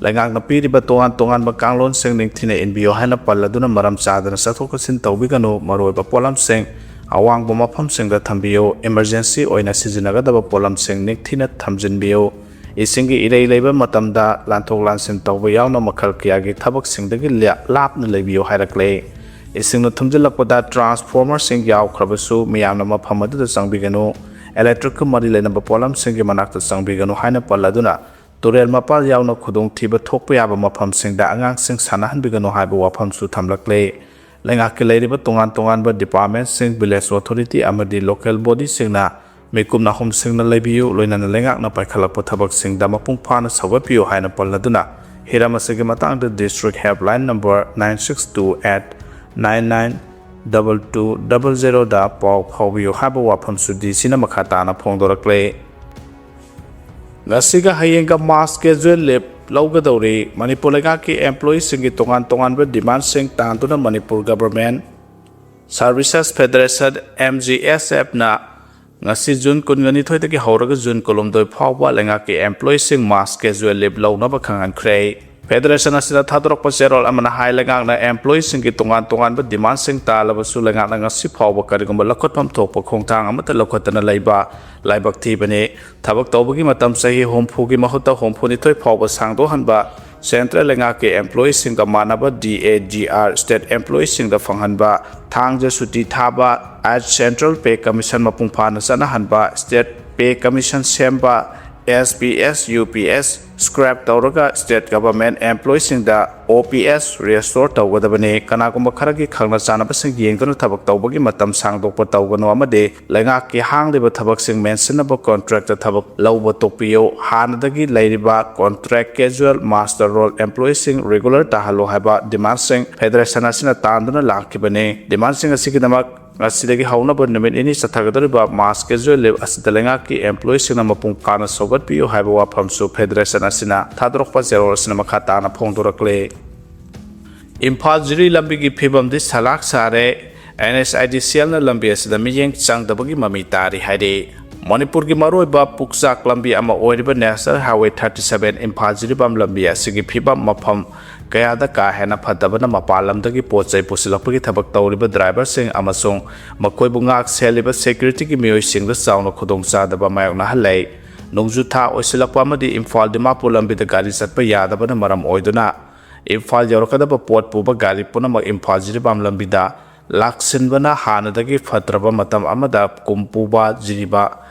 ꯂꯩꯉꯥꯛꯅ ꯄꯤꯔꯤꯕ ꯇꯣꯉꯥꯟ ꯇꯣꯉꯥꯟꯕ ꯀꯥꯡꯂꯣꯟꯁꯤꯡ ꯅꯤꯡꯊꯤꯅ ꯏꯟꯕꯤꯌꯨ ꯍꯥꯏꯅ ꯄꯜꯂꯗꯨꯅ ꯃꯔꯝ ꯆꯥꯗꯅ ꯆꯠꯊꯣꯛ ꯆꯠꯁꯤꯟ ꯇꯧꯕꯤꯒꯅꯨ, ꯃꯔꯨꯑꯣꯏꯕ ꯄꯣꯠꯂꯝꯁꯤꯡ ꯑꯋꯥꯡꯕ ꯃꯐꯝꯁꯤꯡꯗ ꯊꯝꯕꯤꯌꯨ, ꯏꯃꯔꯖꯦꯟꯁꯤ ꯑꯣꯏꯅ ꯁꯤꯖꯤꯟꯅꯒꯗꯕ ꯄꯣꯠꯂꯝꯁꯤꯡ ꯅꯤꯡꯊꯤꯅ ꯊꯝꯖꯤꯟꯕꯤꯌꯨ, ꯏꯁꯤꯡꯒꯤ ꯏꯔꯩ ꯂꯩꯕ ꯃꯇꯝꯗ ꯂꯥꯟꯊꯣꯛ ꯂꯥꯟꯁꯤꯟ ꯇꯧꯕ ꯌꯥꯎꯅ ꯃꯈꯜ ꯀꯌꯥꯒꯤ ꯊꯕꯛꯁꯤꯡꯗꯒꯤ ꯂꯥ-, ꯂꯥꯞꯅ ꯂꯩꯕꯤꯌꯨ ꯍꯥꯏꯔꯛꯂꯦ꯫ ꯏꯁꯤꯡꯅ ꯊꯨꯝꯖꯤꯜꯂꯛꯄꯗ ꯇ꯭ꯔꯥꯟꯁꯐꯣꯔꯃꯔꯁꯤꯡ ꯌꯥꯎꯈ꯭ꯔꯕꯁꯨ ꯃꯤꯌꯥꯝꯅ ꯃꯐꯝ ꯑꯗꯨꯗ ꯆꯪꯕꯤꯒꯅꯨ, ꯏꯂꯦꯛꯇ꯭ꯔꯤꯛꯀ ꯃꯔꯤ ꯂꯩꯅꯕ ꯄꯣꯠꯂꯝꯁꯤꯡꯒꯤ ꯃꯅꯥꯛꯇ ꯆꯪꯕꯤꯒꯅꯨ ꯍꯥꯏꯅ ꯄꯜꯂꯗꯨꯅ ꯇꯨꯔꯦꯜ ꯃꯄꯥꯜ ꯌꯥꯎꯅ ꯈꯨꯗꯣꯡꯊꯤꯕ ꯊꯣꯛꯄ ꯌꯥꯕ ꯃꯐꯝꯁꯤꯡꯗ ꯑꯉꯥꯡꯁꯤꯡ ꯁꯥꯟꯅꯍꯟꯕꯤꯒꯅꯨ ꯍꯥꯏꯕ ꯋꯥꯐꯝꯁꯨ ꯊꯝꯂꯛꯂꯦ꯫ ꯂꯩꯉꯥꯛꯀꯤ ꯂꯩꯔꯤꯕ ꯇꯣꯉꯥꯟ ꯇꯣꯉꯥꯟꯕ ꯗꯤꯄꯥꯔꯠꯃꯦꯟꯠꯁꯤꯡ, ꯚꯤꯂꯦꯖ ꯑꯣꯊꯣꯔꯤꯇꯤ ꯑꯃꯗꯤ ꯂꯣꯀꯦꯜ ꯕꯣꯗꯤꯁꯤꯡꯅ ꯃꯤꯀꯨꯞ ꯅꯥꯍꯨꯝꯁꯤꯡꯅ ꯂꯩꯕꯤꯌꯨ, ꯂꯣꯏꯅꯅ ꯂꯩꯉꯥꯛꯅ ꯄꯥꯏꯈꯠꯂꯛꯄ ꯊꯕꯛꯁꯤꯡꯗ ꯃꯄꯨꯡ ꯐꯥꯅ ꯁꯧꯒꯠꯄꯤꯌꯨ ꯍꯥꯏꯅ ꯄꯜꯂꯗꯨꯅ ꯍꯤꯔꯝ ꯑꯁꯤꯒꯤ ꯃꯇꯥꯡꯗ district helpline number nine six two eight nine nine double two double ꯖꯦꯔꯣꯗ ꯄꯥꯎ ꯐꯥꯎꯕꯤꯌꯨ ꯍꯥꯏꯕ ꯋꯥꯐꯝꯁꯨ ꯗꯤ ꯁꯤꯅ ꯃꯈꯥ ꯇꯥꯅ ꯐꯣꯡꯗꯣꯔꯛꯂꯦ꯫ ꯉꯁꯤꯒ ꯍꯌꯦꯡꯒ ꯃꯥꯁ ꯀꯦꯖꯨꯋꯦꯜ ꯂꯤꯞ ꯂꯧꯒꯗꯧꯔꯤ꯫ ꯃꯅꯤꯄꯨꯔ ꯂꯩꯉꯥꯛꯀꯤ ꯑꯦꯝꯄ꯭ꯂꯣꯌꯤꯁꯤꯡꯒꯤ ꯇꯣꯉꯥꯟ ꯇꯣꯉꯥꯟꯕ ꯗꯤꯃꯥꯟꯁꯤꯡ ꯇꯥꯟꯗꯨꯅ Manipur government services federation, M G S ꯑꯦꯐꯅ ꯉꯁꯤ ꯖꯨꯟ ꯀꯨꯟꯒ ꯅꯤꯊꯣꯏꯗꯒꯤ ꯍꯧꯔꯒ ꯖꯨꯟ ꯀꯨꯟꯍꯨꯝꯗꯣꯏ ꯐꯥꯎꯕ ꯂꯩꯉꯥꯛꯀꯤ ꯑꯦꯝꯄ꯭ꯂꯣꯌꯤꯁꯤꯡ ꯃꯥꯁ ꯀꯦꯖꯨꯋꯦꯜ ꯂꯤꯞ ꯂꯧꯅꯕ ꯈꯪꯍꯟꯈ꯭ꯔꯦ꯫ Federation ꯑꯁꯤꯅ ꯊꯥꯗꯣꯔꯛꯄ ꯆꯦꯔꯣꯜ ꯑꯃꯅ ꯍꯥꯏ, ꯂꯩꯉꯥꯛꯅ employeeꯁꯤꯡꯒꯤ ꯇꯣꯉꯥꯟ ꯇꯣꯉꯥꯟꯕ demandꯁꯤꯡ ꯇꯥꯜꯂꯕꯁꯨ ꯂꯩꯉꯥꯛꯅ ꯉꯁꯤ ꯐꯥꯎꯕ ꯀꯔꯤꯒꯨꯝꯕ ꯂꯧꯈꯠꯐꯝ ꯊꯣꯛꯄ ꯈꯣꯡꯊꯥꯡ ꯑꯃꯠꯇ ꯂꯧꯈꯠꯇꯅ ꯂꯩꯕ ꯂꯥꯏꯕꯛ ꯊꯤꯕꯅꯤ꯫ ꯊꯕꯛ ꯇꯧꯕꯒꯤ ꯃꯇꯝ ꯆꯍꯤ ꯍꯨꯝꯐꯨꯒꯤ ꯃꯍꯨꯠꯇ ꯍꯨꯝꯐꯨꯅꯤꯊꯣꯏ ꯐꯥꯎꯕ ꯁꯥꯡꯗꯣꯛꯍꯟꯕ, central ꯂꯩꯉꯥꯛꯀꯤ employeeꯁꯤꯡꯒ ꯃꯥꯟꯅꯕ D A G R state employeeꯁꯤꯡꯗ ꯐꯪꯍꯟꯕ, ꯊꯥꯡꯖ ꯁꯨꯇꯤ ꯊꯥꯕ, eighth central pay commission ꯃꯄꯨꯡ ꯐꯥꯅ ꯆꯠꯅꯍꯟꯕ, state pay commission ꯁꯦꯝꯕ, S P S, U P S scrap ꯇꯧꯔꯒ state government employeeꯁꯤꯡꯗ O P S restore ꯇꯧꯒꯗꯕꯅꯤ꯫ ꯀꯅꯥꯒꯨꯝꯕ ꯈꯔꯒꯤ ꯈꯪꯅ ꯆꯥꯟꯅꯕꯁꯤꯡ ꯌꯦꯡꯗꯨꯅ ꯊꯕꯛ ꯇꯧꯕꯒꯤ ꯃꯇꯝ ꯁꯥꯡꯗꯣꯛꯄ ꯇꯧꯒꯅꯨ ꯑꯃꯗꯤ ꯂꯩꯉꯥꯛꯀꯤ ꯍꯥꯡꯂꯤꯕ ꯊꯕꯛꯁꯤꯡ ꯃꯦꯟꯁꯤꯟꯅꯕ contractꯇ ꯊꯕꯛ ꯂꯧꯕ ꯇꯣꯛꯄꯤꯌꯨ꯫ ꯍꯥꯟꯅꯗꯒꯤ ꯂꯩꯔꯤꯕ contract, casual, master roll employeeꯁꯤꯡ regular ꯇꯥꯍꯜꯂꯨ ꯍꯥꯏꯕ demandꯁꯤꯡ federation ꯑꯁꯤꯅ ꯇꯥꯟꯗꯨꯅ ꯂꯥꯛꯈꯤꯕꯅꯤ꯫ Demandꯁꯤꯡ ꯑꯁꯤꯒꯤꯗꯃꯛ ꯉꯁꯤꯗꯒꯤ ꯍꯧꯅꯕ ꯅꯨꯃꯤꯠ ꯅꯤꯅꯤ ꯆꯠꯊꯒꯗꯧꯔꯤꯕ mass casual leave ꯑꯁꯤꯗ ꯂꯩꯉꯥꯛꯀꯤ employeeꯁꯤꯡꯅ ꯃꯄꯨꯡ ꯐꯥꯅ ꯁꯧꯒꯠꯄꯤꯌꯨ ꯍꯥꯏꯕ ꯋꯥꯐꯝꯁꯨ federation ꯑꯁꯤꯅ ꯊꯥꯗꯣꯔꯛꯄ ꯆꯦꯔꯣꯜ ꯑꯁꯤꯅ ꯃꯈꯥ ꯇꯥꯅ ꯐꯣꯡꯗꯣꯔꯛꯂꯤ꯫ ꯏꯝꯐꯥꯜ ꯖꯤꯔꯤ ꯂꯝꯕꯤꯒꯤ ꯐꯤꯕꯝꯗꯤ ꯁꯂꯥꯛ ꯁꯥꯔꯦ꯫ NHIDCLꯅ ꯂꯝꯕꯤ ꯑꯁꯤꯗ ꯃꯤꯠꯌꯦꯡ ꯆꯪꯗꯕꯒꯤ ꯃꯃꯤ ꯇꯥꯔꯤ ꯍꯥꯏꯔꯤ꯫ ꯃꯅꯤꯄꯨꯔꯒꯤ ꯃꯔꯨꯑꯣꯏꯕ ꯄꯨꯛꯆꯥꯛ ꯂꯝꯕꯤ ꯑꯃ ꯑꯣꯏꯔꯤꯕ National Highway thirty seven Imphal Jiribam ꯂꯝꯕꯤ ꯑꯁꯤꯒꯤ ꯐꯤꯕꯝ ꯃꯐꯝ ꯀꯌꯥꯗ ꯀꯥ ꯍꯦꯟꯅ ꯐꯠꯇꯕꯅ ꯃꯄꯥꯟ ꯂꯝꯗꯒꯤ ꯄꯣꯠ ꯆꯩ ꯄꯨꯁꯤꯜꯂꯛꯄꯒꯤ ꯊꯕꯛ ꯇꯧꯔꯤꯕ driverꯁꯤꯡ ꯑꯃꯁꯨꯡ ꯃꯈꯣꯏꯕꯨ ꯉꯥꯛ ꯁꯦꯜꯂꯤꯕ securityꯒꯤ ꯃꯤꯑꯣꯏꯁꯤꯡꯗ ꯆꯥꯎꯅ ꯈꯨꯗꯣꯡꯆꯥꯗꯕ ꯃꯥꯌꯣꯛꯅꯍꯜꯂꯦ꯫ ꯅꯣꯡꯖꯨ ꯊꯥ ꯑꯣꯏꯁꯤꯜꯂꯛꯄ ꯑꯃꯗꯤ ꯏꯝꯐꯥꯜ ꯗꯤꯃꯥꯄꯨꯔ ꯂꯝꯕꯤꯗ ꯒꯥꯔꯤ ꯆꯠꯄ ꯌꯥꯗꯕꯅ ꯃꯔꯝ ꯑꯣꯏꯗꯨꯅ ꯏꯝꯐꯥꯜ ꯌꯧꯔꯛꯀꯗꯕ ꯄꯣꯠ ꯄꯨꯕ ꯒꯥꯔꯤ ꯄꯨꯝꯅꯃꯛ ꯏꯝꯐꯥꯜ ꯖꯤꯔꯤꯕꯥꯝ ꯂꯝꯕꯤꯗ ꯂꯥꯛꯁꯤꯟꯕꯅ ꯍꯥꯟꯅꯗꯒꯤ ꯐꯠꯇ꯭ꯔꯕ ꯃꯇꯝ ꯑꯃꯗ ꯀꯨꯝ ꯄꯨꯕ ꯖꯤꯔꯤꯕ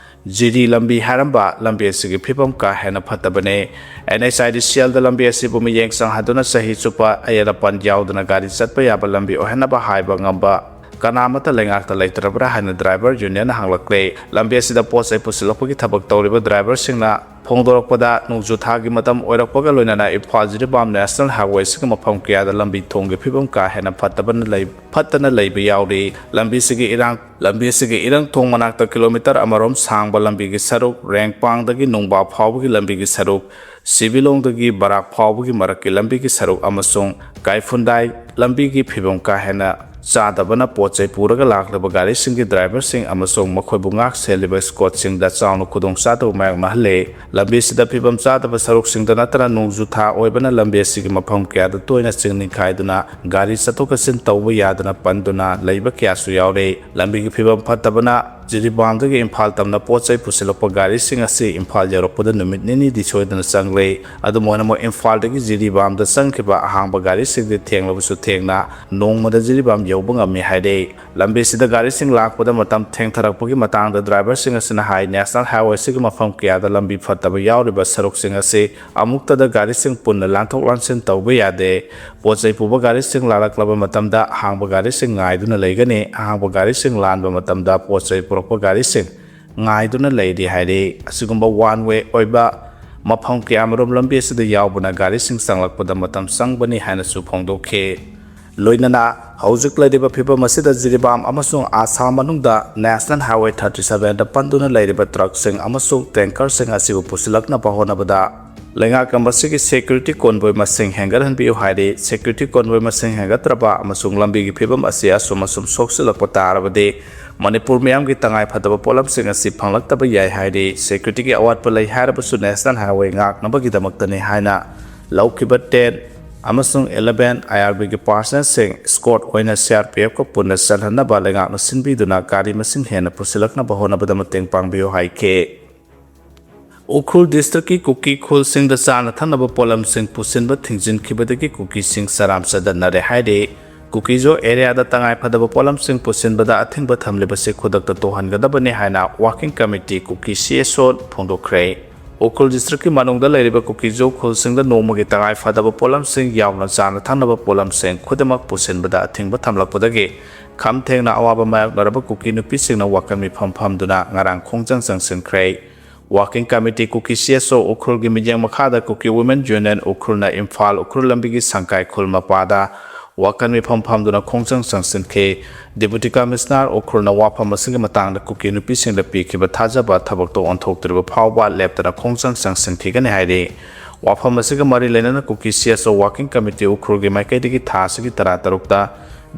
ꯖꯤꯔꯤ ꯂꯝꯕꯤ ꯍꯥꯏꯔꯝꯕ ꯂꯝꯕꯤ ꯑꯁꯤꯒꯤ ꯐꯤꯕꯝ ꯀꯥ ꯍꯦꯟꯅ ꯐꯠꯇꯕꯅꯤ꯫ NHIDCLꯗ ꯂꯝꯕꯤ ꯑꯁꯤꯕꯨ ꯃꯤꯠꯌꯦꯡ ꯆꯪꯍꯟꯗꯨꯅ ꯆꯍꯤ ꯆꯨꯞꯄ ꯑꯌꯦꯠ ꯑꯄꯟ ꯌꯥꯎꯗꯅ ꯒꯥꯔꯤ ꯆꯠꯄ ꯌꯥꯕ ꯂꯝꯕꯤ ꯑꯣꯏꯍꯟꯅꯕ ꯍꯥꯏꯕ ꯉꯝꯕ ꯀꯅꯥꯃꯠꯇ ꯂꯩꯉꯥꯛꯇ ꯂꯩꯇ꯭ꯔꯕ꯭ꯔꯥ ꯍꯥꯏꯅ driver unionꯅ ꯍꯪꯂꯛꯂꯦ꯫ ꯂꯝꯕꯤ ꯑꯁꯤꯗ ꯄꯣꯠ ꯆꯩ ꯄꯨꯁꯤꯜꯂꯛꯄꯒꯤ ꯊꯕꯛ ꯇꯧꯔꯤꯕ driverꯁꯤꯡꯅ ꯐꯣꯡꯗꯣꯔꯛꯄꯗ, ꯅꯣꯡꯖꯨ ꯊꯥꯒꯤ ꯃꯇꯝ ꯑꯣꯏꯔꯛꯄꯒ ꯂꯣꯏꯅꯅ ꯏꯝꯐꯥꯜ ꯖꯤꯔꯤꯕꯥꯝ National Highway ꯑꯁꯤꯒꯤ ꯃꯐꯝ ꯀꯌꯥꯗ ꯂꯝꯕꯤ ꯊꯣꯡꯒꯤ ꯐꯤꯕꯝ ꯀꯥ ꯍꯦꯟꯅ ꯐꯠꯇꯕꯅ ꯂꯩ-, ꯐꯠꯇꯅ ꯂꯩꯕ ꯌꯥꯎꯔꯤ꯫ ꯂꯝꯕꯤꯁꯤꯒꯤ ꯏꯔꯥꯡ, ꯂꯝꯕꯤꯁꯤꯒꯤ ꯏꯔꯪ ꯊꯣꯡ ꯃꯅꯥꯛꯇ kilometre ꯑꯃꯔꯣꯝ ꯁꯥꯡꯕ ꯂꯝꯕꯤꯒꯤ ꯁꯔꯨꯛ, ꯔꯦꯡꯄꯥꯡꯗꯒꯤ ꯅꯨꯡꯕꯥ ꯐꯥꯎꯕꯒꯤ ꯂꯝꯕꯤꯒꯤ ꯁꯔꯨꯛ, ꯁꯤꯕꯤꯂꯣꯡꯗꯒꯤ ꯕꯔꯥꯛ ꯐꯥꯎꯕꯒꯤ ꯃꯔꯛꯀꯤ ꯂꯝꯕꯤꯒꯤ ꯁꯔꯨꯛ ꯑꯃꯁꯨꯡ ꯀꯥꯏꯐꯨꯟꯗꯥꯏ ꯂꯝꯕꯤꯒꯤ ꯐꯤꯕꯝ ꯀꯥ ꯍꯦꯟꯅ ꯆꯥꯗꯕꯅ ꯄꯣꯠ ꯆꯩ ꯄꯨꯔꯒ ꯂꯥꯛꯂꯤꯕ ꯒꯥꯔꯤꯁꯤꯡꯒꯤ ꯗ꯭ꯔꯥꯏꯚꯔꯁꯤꯡ ꯑꯃꯁꯨꯡ ꯃꯈꯣꯏꯕꯨ ꯉꯥꯛ ꯁꯦꯜꯂꯤꯕ ꯁ꯭ꯀꯣꯠꯁꯤꯡꯗ ꯆꯥꯎꯅ ꯈꯨꯗꯣꯡꯆꯥꯗꯕ ꯃꯥꯌꯣꯛꯅꯍꯜꯂꯦ꯫ ꯂꯝꯕꯤꯁꯤꯗ ꯐꯤꯕꯝ ꯆꯥꯗꯕ ꯁꯔꯨꯛꯁꯤꯡꯗ ꯅꯠꯇꯅ ꯅꯣꯡꯖꯨ ꯊꯥ ꯑꯣꯏꯕꯅ ꯂꯝꯕꯤ ꯑꯁꯤꯒꯤ ꯃꯐꯝ ꯀꯌꯥꯗ ꯇꯣꯏꯅ ꯆꯤꯡ ꯅꯤꯡꯈꯥꯏꯗꯨꯅ ꯒꯥꯔꯤ ꯆꯠꯊꯣꯛ ꯆꯠꯁꯤꯟ ꯇꯧꯕ ꯌꯥꯗꯅ ꯄꯟꯗꯨꯅ ꯂꯩꯕ ꯀꯌꯥꯁꯨ ꯌꯥꯎꯔꯦ꯫ ꯂꯝꯕꯤꯒꯤ ꯐꯤꯕꯝ ꯐꯠꯇꯕꯅ ꯖꯤꯔꯤꯕꯥꯝꯗꯒꯤ ꯏꯝꯐꯥꯜ ꯇꯝꯅ ꯄꯣꯠ ꯆꯩ ꯄꯨꯁꯤꯜꯂꯛꯄ ꯒꯥꯔꯤꯁꯤꯡ ꯑꯁꯤ ꯏꯝꯐꯥꯜ ꯌꯧꯔꯛꯄꯗ ꯅꯨꯃꯤꯠ ꯅꯤꯅꯤꯗꯤ ꯁꯣꯏꯗꯅ ꯆꯪꯂꯦ꯫ ꯑꯗꯨꯝ ꯑꯣꯏꯅꯃꯛ ꯏꯝꯐꯥꯜꯗꯒꯤ ꯖꯤꯔꯤꯕꯥꯝꯗ ꯆꯪꯈꯤꯕ ꯑꯍꯥꯡꯕ ꯒꯥꯔꯤꯁꯤꯡꯗꯤ ꯊꯦꯡꯂꯕꯁꯨ ꯊꯦꯡꯅ ꯅꯣꯡꯃꯗ ꯖꯤꯔꯤꯕꯥꯝ ꯌꯧꯕ ꯉꯝꯃꯤ ꯍꯥꯏꯔꯦ꯫ ꯂꯝꯕꯤꯁꯤꯗ ꯒꯥꯔꯤꯁꯤꯡ ꯂꯥꯛꯄꯗ ꯃꯇꯝ ꯊꯦꯡꯊꯔꯛꯄꯒꯤ ꯃꯇꯥꯡꯗ ꯗ꯭ꯔꯥꯏꯚꯔꯁꯤꯡ ꯑꯁꯤꯅ ꯍꯥꯏ, ꯅꯦꯁꯅꯦꯜ ꯍꯥꯏꯋꯦꯁꯤꯒꯤ ꯃꯐꯝ ꯀꯌꯥꯗ ꯂꯝꯕꯤ ꯐꯠꯇꯕ ꯌꯥꯎꯔꯤꯕ ꯁꯔꯨꯛꯁꯤꯡ ꯑꯁꯤ ꯑꯃꯨꯛꯇꯗ ꯒꯥꯔꯤꯁꯤꯡ ꯄꯨꯟꯅ ꯂꯥꯟꯊꯣꯛ ꯂꯥꯟꯁꯤꯟ ꯇꯧꯕ ꯌꯥꯗꯦ꯫ ꯄꯣꯠ ꯆꯩ ꯄꯨꯕ ꯒꯥꯔꯤꯁꯤꯡ ꯂꯥꯜꯂꯛꯂꯕ ꯃꯇꯝꯗ ꯑꯍꯥꯡꯕ ꯒꯥꯔꯤꯁꯤꯡ ꯉꯥꯏꯗꯨꯅ ꯂꯩꯒꯅꯤ꯫ ꯑꯍꯥꯡꯕ ꯒꯥꯔꯤꯁꯤꯡ ꯂꯥꯟꯕ ꯃꯇꯝꯗ ꯄꯣꯠ ꯆꯩ ꯄꯨꯔꯛꯄ ꯒꯥꯔꯤꯁꯤꯡ ꯉꯥꯏꯗꯨꯅ ꯂꯩꯔꯤ ꯍꯥꯏꯔꯤ꯫ ꯑꯁꯤꯒꯨꯝꯕ ꯋꯥꯟ ꯋꯦ ꯑꯣꯏꯕ ꯃꯐꯝ ꯀꯌꯥꯃꯔꯨꯝ ꯂꯝꯕꯤ ꯑꯁꯤꯗ ꯌꯥꯎꯕꯅ ꯒꯥꯔꯤꯁꯤꯡ ꯆꯪꯂꯛꯄꯗ ꯃꯇꯝ ꯆꯪꯕꯅꯤ ꯍꯥꯏꯅꯁꯨ ꯐꯣꯡꯗꯣꯛꯈꯤ꯫ ꯂꯣꯏꯅꯅ ꯍꯧꯖꯤꯛ ꯂꯩꯔꯤꯕ ꯐꯤꯕꯝ ꯑꯁꯤꯗ ꯖꯤꯔꯤꯕꯥꯝ ꯑꯃꯁꯨꯡ ꯑꯁꯥꯝ ꯃꯅꯨꯡꯗ ꯅꯦꯁꯅꯦꯜ ꯍꯥꯏꯋꯦ ꯊꯥꯔꯇꯤ ꯁꯚꯦꯟꯗ ꯄꯟꯗꯨꯅ ꯂꯩꯔꯤꯕ ꯇ꯭ꯔꯛꯁꯤꯡ ꯑꯃꯁꯨꯡ ꯇꯦꯡꯀꯔꯁꯤꯡ ꯑꯁꯤꯕꯨ ꯄꯨꯁꯤꯜꯂꯛꯅꯕ ꯍꯣꯠꯅꯕꯗ ꯂꯩꯉꯥꯛ ꯑꯁꯤꯒꯤ ꯁꯦꯀ꯭ꯌꯨꯔꯤꯇꯤ ꯀꯣꯟꯚꯣꯏ ꯃꯁꯤꯡ ꯍꯦꯟꯒꯠꯍꯟꯕꯤꯌꯨ ꯍꯥꯏꯔꯤ꯫ ꯁꯦꯀ꯭ꯌꯨꯔꯤꯇꯤ ꯀꯣꯟꯚꯣꯏ ꯃꯁꯤꯡ ꯍꯦꯟꯒꯠꯇ꯭ꯔꯕ ꯑꯃꯁꯨꯡ ꯂꯝꯕꯤꯒꯤ ꯐꯤꯕꯝ ꯑꯁꯤ ꯑꯁꯨꯝ ꯑꯁꯨꯝ ꯁꯣꯛꯆꯤꯜꯂꯛꯄ ꯇꯥꯔꯕꯗꯤ ꯃꯅꯤꯄꯨꯔ ꯃꯤꯌꯥꯝꯒꯤ ꯇꯉꯥꯏ ꯐꯗꯕ ꯄꯣꯠꯂꯝꯁꯤꯡ ꯑꯁꯤ ꯐꯪꯂꯛꯇꯕ ꯌꯥꯏ ꯍꯥꯏꯔꯤ꯫ ꯁꯦꯀ꯭ꯌꯨꯔꯤꯇꯤꯒꯤ ꯑꯋꯥꯠꯄ ꯂꯩ ꯍꯥꯏꯔꯕꯁꯨ ꯅꯦꯁꯅꯦꯜ ꯍꯥꯏꯋꯦ ꯉꯥꯛꯅꯕꯒꯤꯗꯃꯛꯇꯅꯤ ꯍꯥꯏꯅ ꯂꯧꯈꯤꯕ ꯇꯦꯟ ꯑꯃꯁꯨꯡ ꯏꯂꯦꯚꯦꯟ ꯑꯥꯏ ꯑꯥꯔ ꯕꯤꯒꯤ ꯄꯥꯔꯁꯅꯦꯜꯁꯤꯡ ꯁ꯭ꯀꯣꯠ ꯑꯣꯏꯅ ꯁꯤ ꯑꯥꯔ ꯄꯤ ꯑꯦꯐꯀ ꯄꯨꯟꯅ ꯆꯠꯍꯟꯅꯕ ꯂꯩꯉꯥꯛꯅ ꯁꯤꯟꯕꯤꯗꯨꯅ ꯒꯥꯔꯤ ꯃꯁꯤꯡ ꯍꯦꯟꯅ ꯄꯨꯁꯤꯜꯂꯛꯅꯕ ꯍꯣꯠꯅꯕꯗ ꯃꯇꯦꯡ ꯄꯥꯡꯕꯤꯌꯨ ꯍꯥꯏꯈꯤ꯫ ꯎꯈ꯭ꯔꯨꯜ ꯗꯤꯁꯇ꯭ꯔꯤꯛꯀꯤ ꯀꯨꯀꯤ ꯈꯨꯜꯁꯤꯡꯗ ꯆꯥꯅ ꯊꯛꯅꯕ ꯄꯣꯠꯂꯝꯁꯤꯡ ꯄꯨꯁꯤꯟꯕ ꯊꯤꯡꯖꯤꯟꯈꯤꯕꯗꯒꯤ ꯀꯨꯀꯤꯁꯤꯡ ꯆꯔꯥꯝ ꯆꯗꯠꯅꯔꯦ ꯍꯥꯏꯔꯤ꯫ ꯀꯨꯀꯤꯖꯣ ꯑꯦꯔꯤꯌꯥꯗ ꯇꯉꯥꯏ ꯐꯗꯕ ꯄꯣꯠꯂꯝꯁꯤꯡ ꯄꯨꯁꯤꯟꯕꯗ ꯑꯊꯤꯡꯕ ꯊꯝꯂꯤꯕꯁꯤ ꯈꯨꯗꯛꯇ ꯇꯣꯛꯍꯟꯒꯗꯕꯅꯤ ꯍꯥꯏꯅ ꯋꯥꯔꯀꯤꯡ ꯀꯃꯤꯇꯤ ꯀꯨꯀꯤ ꯁꯤ ꯑꯦꯁ ꯑꯣ ꯐꯣꯡꯗꯣꯛꯈ꯭ꯔꯦ꯫ ꯎꯈ꯭ꯔꯨꯜ ꯗꯤꯁꯇ꯭ꯔꯤꯛꯀꯤ ꯃꯅꯨꯡꯗ ꯂꯩꯔꯤꯕ ꯀꯨꯀꯤꯖꯣ ꯈꯨꯜꯁꯤꯡꯗ ꯅꯣꯡꯃꯒꯤ ꯇꯉꯥꯏ ꯐꯗꯕ ꯄꯣꯠꯂꯝꯁꯤꯡ ꯌꯥꯎꯅ ꯆꯥꯅ ꯊꯛꯅꯕ ꯄꯣꯠꯂꯝꯁꯤꯡ ꯈꯨꯗꯤꯡꯃꯛ ꯄꯨꯁꯤꯟꯕꯗ ꯑꯊꯤꯡꯕ ꯊꯝꯂꯛꯄꯗꯒꯤ ꯈꯝ ꯊꯦꯡꯅ ꯑꯋꯥꯕ ꯃꯥꯌꯣꯛꯅꯔꯕ ꯀꯨꯀꯤ ꯅꯨꯄꯤꯁꯤꯡꯅ ꯋꯥꯀꯟ ꯃꯤꯐꯝ ꯐꯝꯗꯨꯅ ꯉꯔꯥꯡ ꯈꯣꯡꯖꯪ ꯆꯪꯁꯤꯟꯈ꯭ꯔꯦ꯫ ꯋꯥꯔꯀꯤꯡ ꯀꯃꯤꯇꯤ ꯀꯨꯀꯤ ꯁꯤ ꯑꯦꯁ ꯑꯣ ꯎꯈ꯭ꯔꯨꯜꯒꯤ ꯃꯤꯠꯌꯦꯡ ꯃꯈꯥꯗ ꯀꯨꯀꯤ ꯋꯨꯃꯦꯟ ꯌꯨꯅꯤꯌꯟ ꯎꯈ꯭ꯔꯨꯜꯅ ꯏꯝꯐꯥꯜ ꯎꯈ꯭ꯔꯨꯜ ꯂꯝꯕꯤꯒꯤ ꯁꯪꯀꯥꯏ ꯈꯨꯜ ꯃꯄꯥꯗ ꯋꯥꯀꯟ ꯃꯤꯐꯝ ꯐꯝꯗꯨꯅ ꯈꯣꯡꯖꯪ ꯆꯪꯁꯤꯟꯈꯤ꯫ ꯗꯤꯄꯨꯇꯤ ꯀꯃꯤꯁꯅꯔ ꯎꯈ꯭ꯔꯨꯜꯅ ꯋꯥꯐꯝ ꯑꯁꯤꯒꯤ ꯃꯇꯥꯡꯗ ꯀꯨꯀꯤ ꯅꯨꯄꯤꯁꯤꯡꯗ ꯄꯤꯈꯤꯕ ꯊꯥꯖꯕ ꯊꯕꯛꯇ ꯑꯣꯟꯊꯣꯛꯇ꯭ꯔꯤꯕ ꯐꯥꯎꯕ ꯂꯦꯞꯇꯅ ꯈꯣꯡꯖꯪ ꯆꯪꯁꯤꯟꯈꯤꯒꯅꯤ ꯍꯥꯏꯔꯤ꯫ ꯋꯥꯐꯝ ꯑꯁꯤꯒ ꯃꯔꯤ ꯂꯩꯅꯅ ꯀꯨꯀꯤ ꯁꯤ ꯑꯦꯁ ꯑꯣ ꯋꯥꯔꯀꯤꯡ ꯀꯃꯤꯇꯤ ꯎꯈ꯭ꯔꯨꯜꯒꯤ ꯃꯥꯏꯀꯩꯗꯒꯤ ꯊꯥ ꯑꯁꯤꯒꯤ ꯇꯔꯥ ꯇꯔꯨꯛꯇ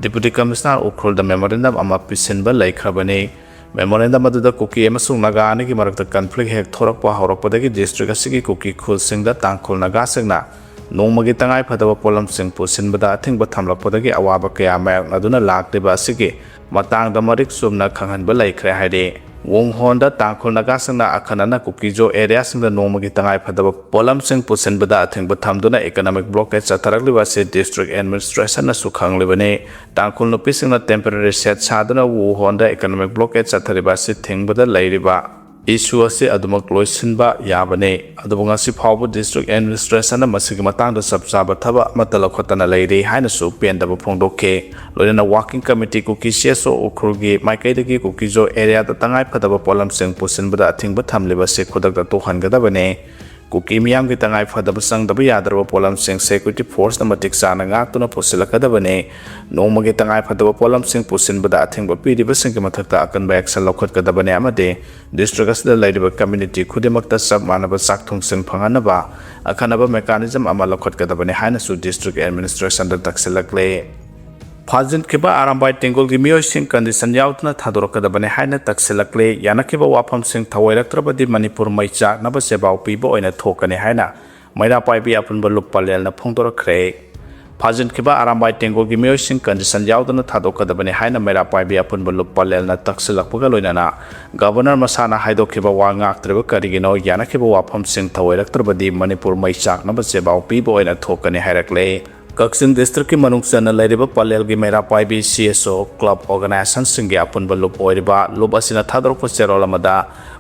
Deputy Commissioner ꯎꯈ꯭ꯔꯨꯜꯗ memorandum ꯑꯃ ꯄꯤꯁꯤꯟꯕ ꯂꯩꯈ꯭ꯔꯕꯅꯤ꯫ Memorandum ꯑꯗꯨꯗ ꯀꯨꯀꯤ ꯑꯃꯁꯨꯡ ꯅꯥꯒꯥ ꯑꯅꯤꯒꯤ ꯃꯔꯛꯇ conflict ꯍꯦꯛ ꯊꯣꯔꯛꯄ ꯍꯧꯔꯛꯄꯗꯒꯤ district ꯑꯁꯤꯒꯤ ꯀꯨꯀꯤ ꯈꯨꯜꯁꯤꯡꯗ ꯇꯥꯡꯈꯨꯜ ꯅꯥꯒꯥꯁꯤꯡꯅ ꯅꯣꯡꯃꯒꯤ ꯇꯉꯥꯏ ꯐꯗꯕ ꯄꯣꯠꯂꯝꯁꯤꯡ ꯄꯨꯁꯤꯟꯕꯗ ꯑꯊꯤꯡꯕ ꯊꯝꯂꯛꯄꯗꯒꯤ ꯑꯋꯥꯕ ꯀꯌꯥ ꯃꯥꯌꯣꯛꯅꯗꯨꯅ ꯂꯥꯛꯂꯤꯕ ꯑꯁꯤꯒꯤ ꯃꯇꯥꯡꯗ ꯃꯔꯤꯛ ꯆꯨꯝꯅ ꯈꯪꯍꯟꯕ ꯂꯩꯈ꯭ꯔꯦ ꯍꯥꯏꯔꯤ꯫ ꯋꯨꯡꯍꯣꯟꯗ ꯇꯥꯡꯈꯨꯜ ꯅꯥꯒꯥꯁꯤꯡꯅ ꯑꯈꯟꯅꯅ ꯀꯨꯀꯤꯖꯣ areaꯁꯤꯡꯗ ꯅꯣꯡꯃꯒꯤ ꯇꯉꯥꯏ ꯐꯗꯕ ꯄꯣꯠꯂꯝꯁꯤꯡ ꯄꯨꯁꯤꯟꯕꯗ ꯑꯊꯤꯡꯕ ꯊꯝꯗꯨꯅ economic blockade ꯆꯠꯊꯔꯛꯂꯤꯕ ꯑꯁꯤ district administrationꯅꯁꯨ ꯈꯪꯂꯤꯕꯅꯤ꯫ ꯇꯥꯡꯈꯨꯜ ꯅꯨꯄꯤꯁꯤꯡꯅ temporary shed ꯁꯥꯗꯨꯅ ꯋꯨꯍꯣꯟꯗ economic blockade ꯆꯠꯊꯔꯤꯕ ꯑꯁꯤ ꯊꯤꯡꯕꯗ ꯂꯩꯔꯤꯕ issue ꯑꯁꯤ ꯑꯗꯨꯃꯛ ꯂꯣꯏꯁꯤꯟꯕ ꯌꯥꯕꯅꯤ꯫ ꯑꯗꯨꯕꯨ ꯉꯁꯤ ꯐꯥꯎꯕ district administrationꯅ ꯃꯁꯤꯒꯤ ꯃꯇꯥꯡꯗ ꯆꯞ ꯆꯥꯕ ꯊꯕꯛ ꯑꯃꯠꯇ ꯂꯧꯈꯠꯇꯅ ꯂꯩꯔꯤ ꯍꯥꯏꯅꯁꯨ ꯄꯦꯟꯗꯕ ꯐꯣꯡꯗꯣꯛꯈꯤ꯫ ꯂꯣꯏꯅꯅ Working Committee ꯀꯨꯀꯤ CSO ꯎꯈ꯭ꯔꯨꯜꯒꯤ ꯃꯥꯏꯀꯩꯗꯒꯤ ꯀꯨꯀꯤꯖꯣ areaꯗ ꯇꯉꯥꯏ ꯐꯗꯕ ꯄꯣꯠꯂꯝꯁꯤꯡ ꯄꯨꯁꯤꯟꯕꯗ ꯑꯊꯤꯡꯕ ꯊꯝꯂꯤꯕ ꯑꯁꯤ ꯈꯨꯗꯛꯇ ꯇꯣꯛꯍꯟꯒꯗꯕꯅꯤ꯫ ꯀꯨꯀꯤ ꯃꯤꯌꯥꯝꯒꯤ ꯇꯉꯥꯏ ꯐꯗꯕ ꯆꯪꯗꯕ ꯌꯥꯗ꯭ꯔꯕ ꯄꯣꯠꯂꯝꯁꯤꯡ security forceꯅ ꯃꯇꯤꯛ ꯆꯥꯅ ꯉꯥꯛꯇꯨꯅ ꯄꯨꯁꯤꯜꯂꯛꯀꯗꯕꯅꯤ꯫ ꯅꯣꯡꯃꯒꯤ ꯇꯉꯥꯏ ꯐꯗꯕ ꯄꯣꯠꯂꯝꯁꯤꯡ ꯄꯨꯁꯤꯟꯕꯗ ꯑꯊꯤꯡꯕ ꯄꯤꯔꯤꯕꯁꯤꯡꯒꯤ ꯃꯊꯛꯇ ꯑꯀꯟꯕ action ꯂꯧꯈꯠꯀꯗꯕꯅꯤ ꯑꯃꯗꯤ district ꯑꯁꯤꯗ ꯂꯩꯔꯤꯕ community ꯈꯨꯗꯤꯡꯃꯛꯇ ꯆꯞ ꯃꯥꯟꯅꯕ ꯆꯥꯛ ꯊꯣꯡꯁꯤꯡ ꯐꯪꯍꯟꯅꯕ ꯑꯈꯟꯅꯕ mechanism ꯑꯃ ꯂꯧꯈꯠꯀꯗꯕꯅꯤ ꯍꯥꯏꯅꯁꯨ district administrationꯗ ꯇꯛꯁꯤꯜꯂꯛꯂꯦ꯫ ꯐꯥꯖꯤꯟꯈꯤꯕ ꯑꯔꯥꯝꯕꯥꯏ ꯇꯦꯡꯒꯣꯜꯒꯤ ꯃꯤꯑꯣꯏꯁꯤꯡ condition ꯌꯥꯎꯗꯅ ꯊꯥꯗꯣꯔꯛꯀꯗꯕꯅꯤ ꯍꯥꯏꯅ ꯇꯛꯁꯤꯜꯂꯛꯂꯦ꯫ ꯌꯥꯅꯈꯤꯕ ꯋꯥꯐꯝꯁꯤꯡ ꯊꯑꯣꯏꯔꯛꯇ꯭ꯔꯕꯗꯤ ꯃꯅꯤꯄꯨꯔ ꯃꯩ ꯆꯥꯛꯅꯕ ꯆꯦꯕꯥꯎ ꯄꯤꯕ ꯑꯣꯏꯅ ꯊꯣꯛꯀꯅꯤ ꯍꯥꯏꯅ ꯃꯩꯔꯥ ꯄꯥꯏꯕꯤ ꯑꯄꯨꯟꯕ ꯂꯨꯞ ꯄꯂꯦꯜꯅ ꯐꯣꯡꯗꯣꯔꯛꯈ꯭ꯔꯦ꯫ ꯐꯥꯖꯤꯟꯈꯤꯕ ꯑꯔꯥꯝꯕꯥꯏ ꯇꯦꯡꯒꯣꯜꯒꯤ ꯃꯤꯑꯣꯏꯁꯤꯡ condition ꯌꯥꯎꯗꯅ ꯊꯥꯗꯣꯛꯀꯗꯕꯅꯤ ꯍꯥꯏꯅ ꯃꯩꯔꯥ ꯄꯥꯏꯕꯤ ꯑꯄꯨꯟꯕ ꯂꯨꯞ ꯄꯂꯦꯜꯅ ꯇꯛꯁꯤꯜꯂꯛꯄꯒ ꯂꯣꯏꯅꯅ Governor ꯃꯁꯥꯅ ꯍꯥꯏꯗꯣꯛꯈꯤꯕ ꯋꯥ ꯉꯥꯛꯇ꯭ꯔꯤꯕ ꯀꯔꯤꯒꯤꯅꯣ? ꯌꯥꯅꯈꯤꯕ ꯋꯥꯐꯝꯁꯤꯡ ꯊꯑꯣꯏꯔꯛꯇ꯭ꯔꯕꯗꯤ ꯃꯅꯤꯄꯨꯔ ꯃꯩ ꯆꯥꯛꯅꯕ ꯆꯦꯕꯥꯎ ꯄꯤꯕ ꯑꯣꯏꯅ ꯊꯣꯛꯀꯅꯤ ꯍꯥꯏꯔꯛꯂꯦ꯫ ꯀꯛꯆꯤꯡ districtꯀꯤ ꯃꯅꯨꯡ ꯆꯟꯅ ꯂꯩꯔꯤꯕ ꯄꯂꯦꯜꯒꯤ ꯃꯩꯔꯥ ꯄꯥꯏꯕꯤ CSO club organizationꯁꯤꯡꯒꯤ ꯑꯄꯨꯟꯕ ꯂꯨꯞ ꯑꯣꯏꯔꯤꯕ ꯂꯨꯞ ꯑꯁꯤꯅ ꯊꯥꯗꯣꯔꯛꯄ ꯆꯦꯔꯣꯜ ꯑꯃꯗ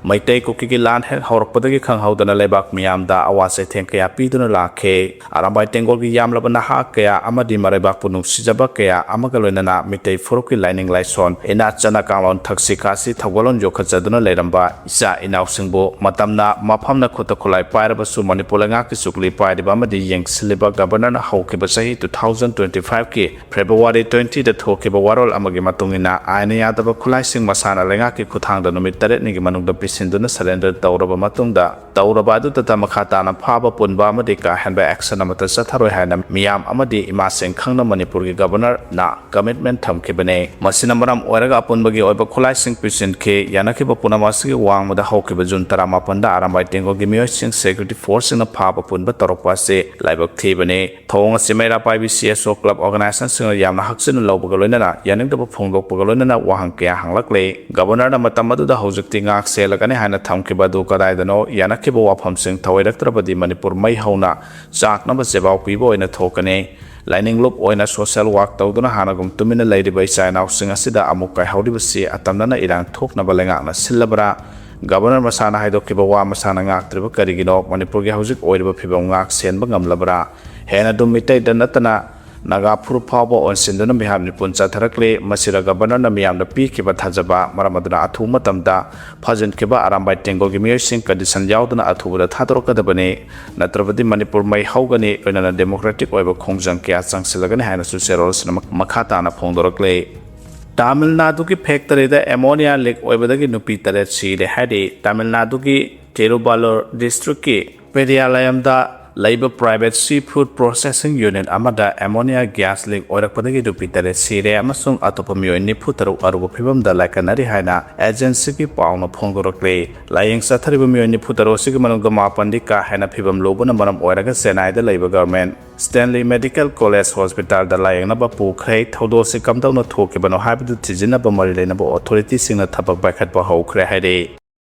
ꯃꯩꯇꯩ ꯀꯨꯀꯤꯒꯤ ꯂꯥꯟ ꯍꯦꯛ ꯍꯧꯔꯛꯄꯗꯒꯤ ꯈꯪꯍꯧꯗꯅ ꯂꯩꯕꯥꯛ ꯃꯤꯌꯥꯝꯗ ꯑꯋꯥ ꯆꯩꯊꯦꯡ ꯀꯌꯥ ꯄꯤꯗꯨꯅ ꯂꯥꯛꯈꯤ꯫ ꯑꯔꯥꯝꯕꯥꯏ ꯇꯦꯡꯒꯣꯜꯒꯤ ꯌꯥꯝꯂꯕ ꯅꯍꯥ ꯀꯌꯥ ꯑꯃꯗꯤ ꯃꯔꯩꯕꯥꯛꯄꯨ ꯅꯨꯡꯁꯤꯖꯕ ꯀꯌꯥ ꯑꯃꯒ ꯂꯣꯏꯅꯅ ꯃꯤꯇꯩ ꯐꯨꯔꯨꯞꯀꯤ ꯂꯥꯏꯅꯤꯡ ꯂꯥꯏꯁꯣꯟ, ꯏꯅꯥꯠ ꯆꯠꯅ ꯀꯥꯡꯂꯣꯟ, ꯊꯛꯁꯤ ꯈꯥꯁꯤ ꯊꯧꯒꯜꯂꯣꯟ ꯌꯣꯛꯈꯠꯆꯗꯨꯅ ꯂꯩꯔꯝꯕ ꯏꯆꯥ ꯏꯅꯥꯎꯁꯤꯡꯕꯨ ꯃꯇꯝꯅ ꯃꯐꯝꯅ ꯈꯨꯠꯇ ꯈꯨꯠꯂꯥꯏ ꯄꯥꯏꯔꯕꯁꯨ ꯃꯅꯤꯄꯨꯔ ꯂꯩꯉꯥꯛꯀꯤ ꯆꯨꯛꯂꯤ ꯄꯥꯏꯔꯤꯕ ꯑꯃꯗꯤ ꯌꯦꯡꯁꯤꯜꯂꯤꯕ Governorꯅ ꯍꯧꯈꯤꯕ ꯆꯍꯤ ꯇꯨ ꯊꯥꯎꯖꯟ ꯇ꯭ꯋꯦꯟꯇꯤ ꯐꯥꯏꯚꯀꯤ ꯐꯦꯕ꯭ꯔꯨꯋꯥꯔꯤ ꯇ꯭ꯋꯦꯟꯇꯤꯗ ꯊꯣꯛꯈꯤꯕ ꯋꯥꯔꯣꯜ ꯑꯃꯒꯤ ꯃꯇꯨꯡ ꯏꯟꯅ, ꯑꯥꯏꯟꯅ ꯌꯥꯗꯕ ꯈꯨꯠꯂꯥꯏꯁꯤꯡ ꯃꯁꯥꯅ ꯂꯩꯉꯥꯛꯀꯤ ꯈꯨꯠꯊꯥꯡꯗ ꯅꯨꯃꯤꯠ ꯇꯔꯦꯠꯅꯤꯒꯤ ꯃꯅꯨꯡꯗ ꯄꯤꯁꯤꯟꯗꯨꯅ surrender ꯇꯧꯔꯕ ꯃꯇꯨꯡꯗ, ꯇꯧꯔꯕ ꯑꯗꯨꯗꯇ ꯃꯈꯥ ꯇꯥꯅ ꯐꯥꯕ ꯄꯨꯟꯕ ꯑꯃꯗꯤ ꯀꯥ ꯍꯦꯟꯕ action ꯑꯃꯠꯇ ꯆꯠꯊꯔꯣꯏ ꯍꯥꯏꯅ ꯃꯤꯌꯥꯝ ꯑꯃꯗꯤ ꯏꯃꯥꯁꯤꯡ ꯈꯪꯅ ꯃꯅꯤꯄꯨꯔꯒꯤ Governorꯅ commitment ꯊꯝꯈꯤꯕꯅꯤ꯫ ꯃꯁꯤꯅ ꯃꯔꯝ ꯑꯣꯏꯔꯒ ꯑꯄꯨꯟꯕꯒꯤ ꯑꯣꯏꯕ ꯈꯨꯠꯂꯥꯏꯁꯤꯡ ꯄꯤꯁꯤꯟꯈꯤ꯫ ꯌꯥꯅꯈꯤꯕ ꯄꯨꯝꯅꯃꯛ ꯑꯁꯤꯒꯤ ꯋꯥꯡꯃꯗ ꯍꯧꯈꯤꯕ ꯖꯨꯟ ꯇꯔꯥꯃꯥꯄꯟꯗ ꯑꯔꯥꯝꯕꯥꯏ ꯇꯦꯡꯒꯣꯜꯒꯤ ꯃꯤꯑꯣꯏꯁꯤꯡ security forceꯁꯤꯡꯅ ꯐꯥꯕ ꯄꯨꯟꯕ ꯇꯧꯔꯛꯄ ꯑꯁꯤ ꯂꯥꯏꯕꯛ ꯊꯤꯕꯅꯤ꯫ ꯊꯧꯑꯣꯡ ꯑꯁꯤ ꯃꯩꯔꯥ ꯄꯥꯏꯕꯤ CSO club organizationꯁꯤꯡꯅ ꯌꯥꯝꯅ ꯍꯛꯆꯤꯟꯅ ꯂꯧꯕꯒ ꯂꯣꯏꯅꯅ ꯌꯥꯅꯤꯡꯗꯕ ꯐꯣꯡꯗꯣꯛꯄꯒ ꯂꯣꯏꯅꯅ ꯋꯥꯍꯪ ꯀꯌꯥ ꯍꯪꯂꯛꯂꯤ꯫ Governorꯅ ꯃꯇꯝ ꯑꯗꯨꯗ ꯍꯧꯖꯤꯛꯇꯤ ꯉꯥꯛ ꯁꯦꯜꯂꯒꯅꯤ ꯍꯥꯏꯅ ꯊꯝꯈꯤꯕ ꯑꯗꯨ ꯀꯗꯥꯏꯗꯅꯣ? ꯌꯥꯅꯈꯤꯕ ꯋꯥꯐꯝꯁꯤꯡ ꯊꯧꯑꯣꯏꯔꯛꯇ꯭ꯔꯕꯗꯤ ꯃꯅꯤꯄꯨꯔ ꯃꯩ ꯍꯧꯅ ꯆꯥꯛꯅꯕ ꯆꯦꯕꯥꯎ ꯄꯤꯕ ꯑꯣꯏꯅ ꯊꯣꯛꯀꯅꯤ꯫ ꯂꯥꯏꯅꯤꯡ ꯂꯨꯞ ꯑꯣꯏꯅ social work ꯇꯧꯗꯨꯅ ꯍꯥꯟꯅꯒꯨꯝ ꯇꯨꯃꯤꯟꯅ ꯂꯩꯔꯤꯕ ꯏꯆꯥ ꯏꯅꯥꯎꯁꯤꯡ ꯑꯁꯤꯗ ꯑꯃꯨꯛ ꯀꯥꯏꯍꯧꯔꯤꯕꯁꯤ ꯑꯇꯝꯅꯅ ꯏꯔꯥꯡ ꯊꯣꯛꯅꯕ ꯂꯩꯉꯥꯛꯅ ꯁꯤꯜꯂꯕ꯭ꯔꯥ? Governor ꯃꯁꯥꯅ ꯍꯥꯏꯗꯣꯛꯈꯤꯕ ꯋꯥ ꯃꯁꯥꯅ ꯉꯥꯛꯇ꯭ꯔꯤꯕ ꯀꯔꯤꯒꯤꯅꯣ? ꯃꯅꯤꯄꯨꯔꯒꯤ ꯍꯧꯖꯤꯛ ꯑꯣꯏꯔꯤꯕ ꯐꯤꯕꯝ ꯉꯥꯛ ꯁꯦꯟꯕ ꯉꯝꯂꯕ꯭ꯔꯥ? ꯍꯦꯟꯅ ꯑꯗꯨꯝ ꯃꯤꯇꯩꯗ ꯅꯠꯇꯅ ꯅꯥꯒꯥ ꯐꯨꯔꯨꯞ ꯐꯥꯎꯕ ꯑꯣꯟꯁꯤꯟꯗꯨꯅ ꯃꯤꯍꯥꯠ ꯃꯤꯄꯨꯟ ꯆꯠꯊꯔꯛꯂꯤ꯫ ꯃꯁꯤꯗ Governorꯅ ꯃꯤꯌꯥꯝꯗ ꯄꯤꯈꯤꯕ ꯊꯥꯖꯕ, ꯃꯔꯝ ꯑꯗꯨꯅ ꯑꯊꯨꯕ ꯃꯇꯝꯗ ꯐꯥꯖꯤꯟꯈꯤꯕ ꯑꯔꯥꯝꯕꯥꯏ ꯇꯦꯡꯒꯣꯜꯒꯤ ꯃꯤꯑꯣꯏꯁꯤꯡ condition ꯌꯥꯎꯗꯅ ꯑꯊꯨꯕꯗ ꯊꯥꯗꯣꯔꯛꯀꯗꯕꯅꯤ, ꯅꯠꯇ꯭ꯔꯕꯗꯤ ꯃꯅꯤꯄꯨꯔ ꯃꯩ ꯍꯧꯒꯅꯤ, ꯂꯣꯏꯅꯅ democratic ꯑꯣꯏꯕ ꯈꯣꯡꯖꯪ ꯀꯌꯥ ꯆꯪꯁꯤꯜꯂꯒꯅꯤ ꯍꯥꯏꯅꯁꯨ ꯆꯦꯔꯣꯜ ꯑꯁꯤꯅ ꯃꯈꯥ ꯇꯥꯅ ꯐꯣꯡꯗꯣꯔꯛꯂꯤ꯫ ꯇꯥꯃꯤꯜ ꯅꯥꯗꯨꯒꯤ factoryꯗ ammonia leak ꯑꯣꯏꯕꯗꯒꯤ ꯅꯨꯄꯤ ꯇꯔꯦꯠ ꯁꯤꯔꯦ ꯍꯥꯏꯔꯤ꯫ ꯇꯥꯃꯤꯜ ꯅꯥꯗꯨꯒꯤ ꯇꯤꯔꯨꯕꯥꯂꯨꯔ districtꯀꯤ ꯄꯦꯔꯤꯌꯥꯂꯌꯝꯗ ꯂꯩꯕ private sea food processing unit ꯑꯃꯗ ammonia gas leak ꯑꯣꯏꯔꯛꯄꯗꯒꯤ ꯅꯨꯄꯤ ꯇꯔꯦꯠ ꯁꯤꯔꯦ ꯑꯃꯁꯨꯡ ꯑꯇꯣꯞꯄ ꯃꯤꯑꯣꯏ ꯅꯤꯐꯨ ꯇꯔꯨꯛ ꯑꯔꯨꯕ ꯐꯤꯕꯝꯗ ꯂꯥꯏꯀꯠꯅꯔꯤ ꯍꯥꯏꯅ agencyꯒꯤ ꯄꯥꯎꯅ ꯐꯣꯡꯗꯣꯔꯛꯂꯤ꯫ ꯂꯥꯏꯌꯦꯡ ꯆꯠꯊꯔꯤꯕ ꯃꯤꯑꯣꯏ ꯅꯤꯐꯨ ꯇꯔꯨꯛ ꯑꯁꯤꯒꯤ ꯃꯅꯨꯡꯗ ꯃꯥꯄꯟꯗꯤ ꯀꯥ ꯍꯦꯟꯅ ꯐꯤꯕꯝ ꯂꯨꯕꯅ ꯃꯔꯝ ꯑꯣꯏꯔꯒ ꯆꯦꯟꯅꯥꯏꯗ ꯂꯩꯕ Government Stanley Medical College Hospitalꯗ ꯂꯥꯌꯦꯡꯅꯕ ꯄꯨꯈ꯭ꯔꯦ꯫ ꯊꯧꯗꯣꯛ ꯑꯁꯤ ꯀꯝꯗꯧꯅ ꯊꯣꯛꯈꯤꯕꯅꯣ ꯍꯥꯏꯕꯗꯨ ꯊꯤꯖꯤꯟꯅꯕ ꯃꯔꯤ ꯂꯩꯅꯕ authorityꯁꯤꯡꯅ ꯊꯕꯛ ꯄꯥꯏꯈꯠꯄ ꯍꯧꯈ꯭ꯔꯦ ꯍꯥꯏꯔꯤ꯫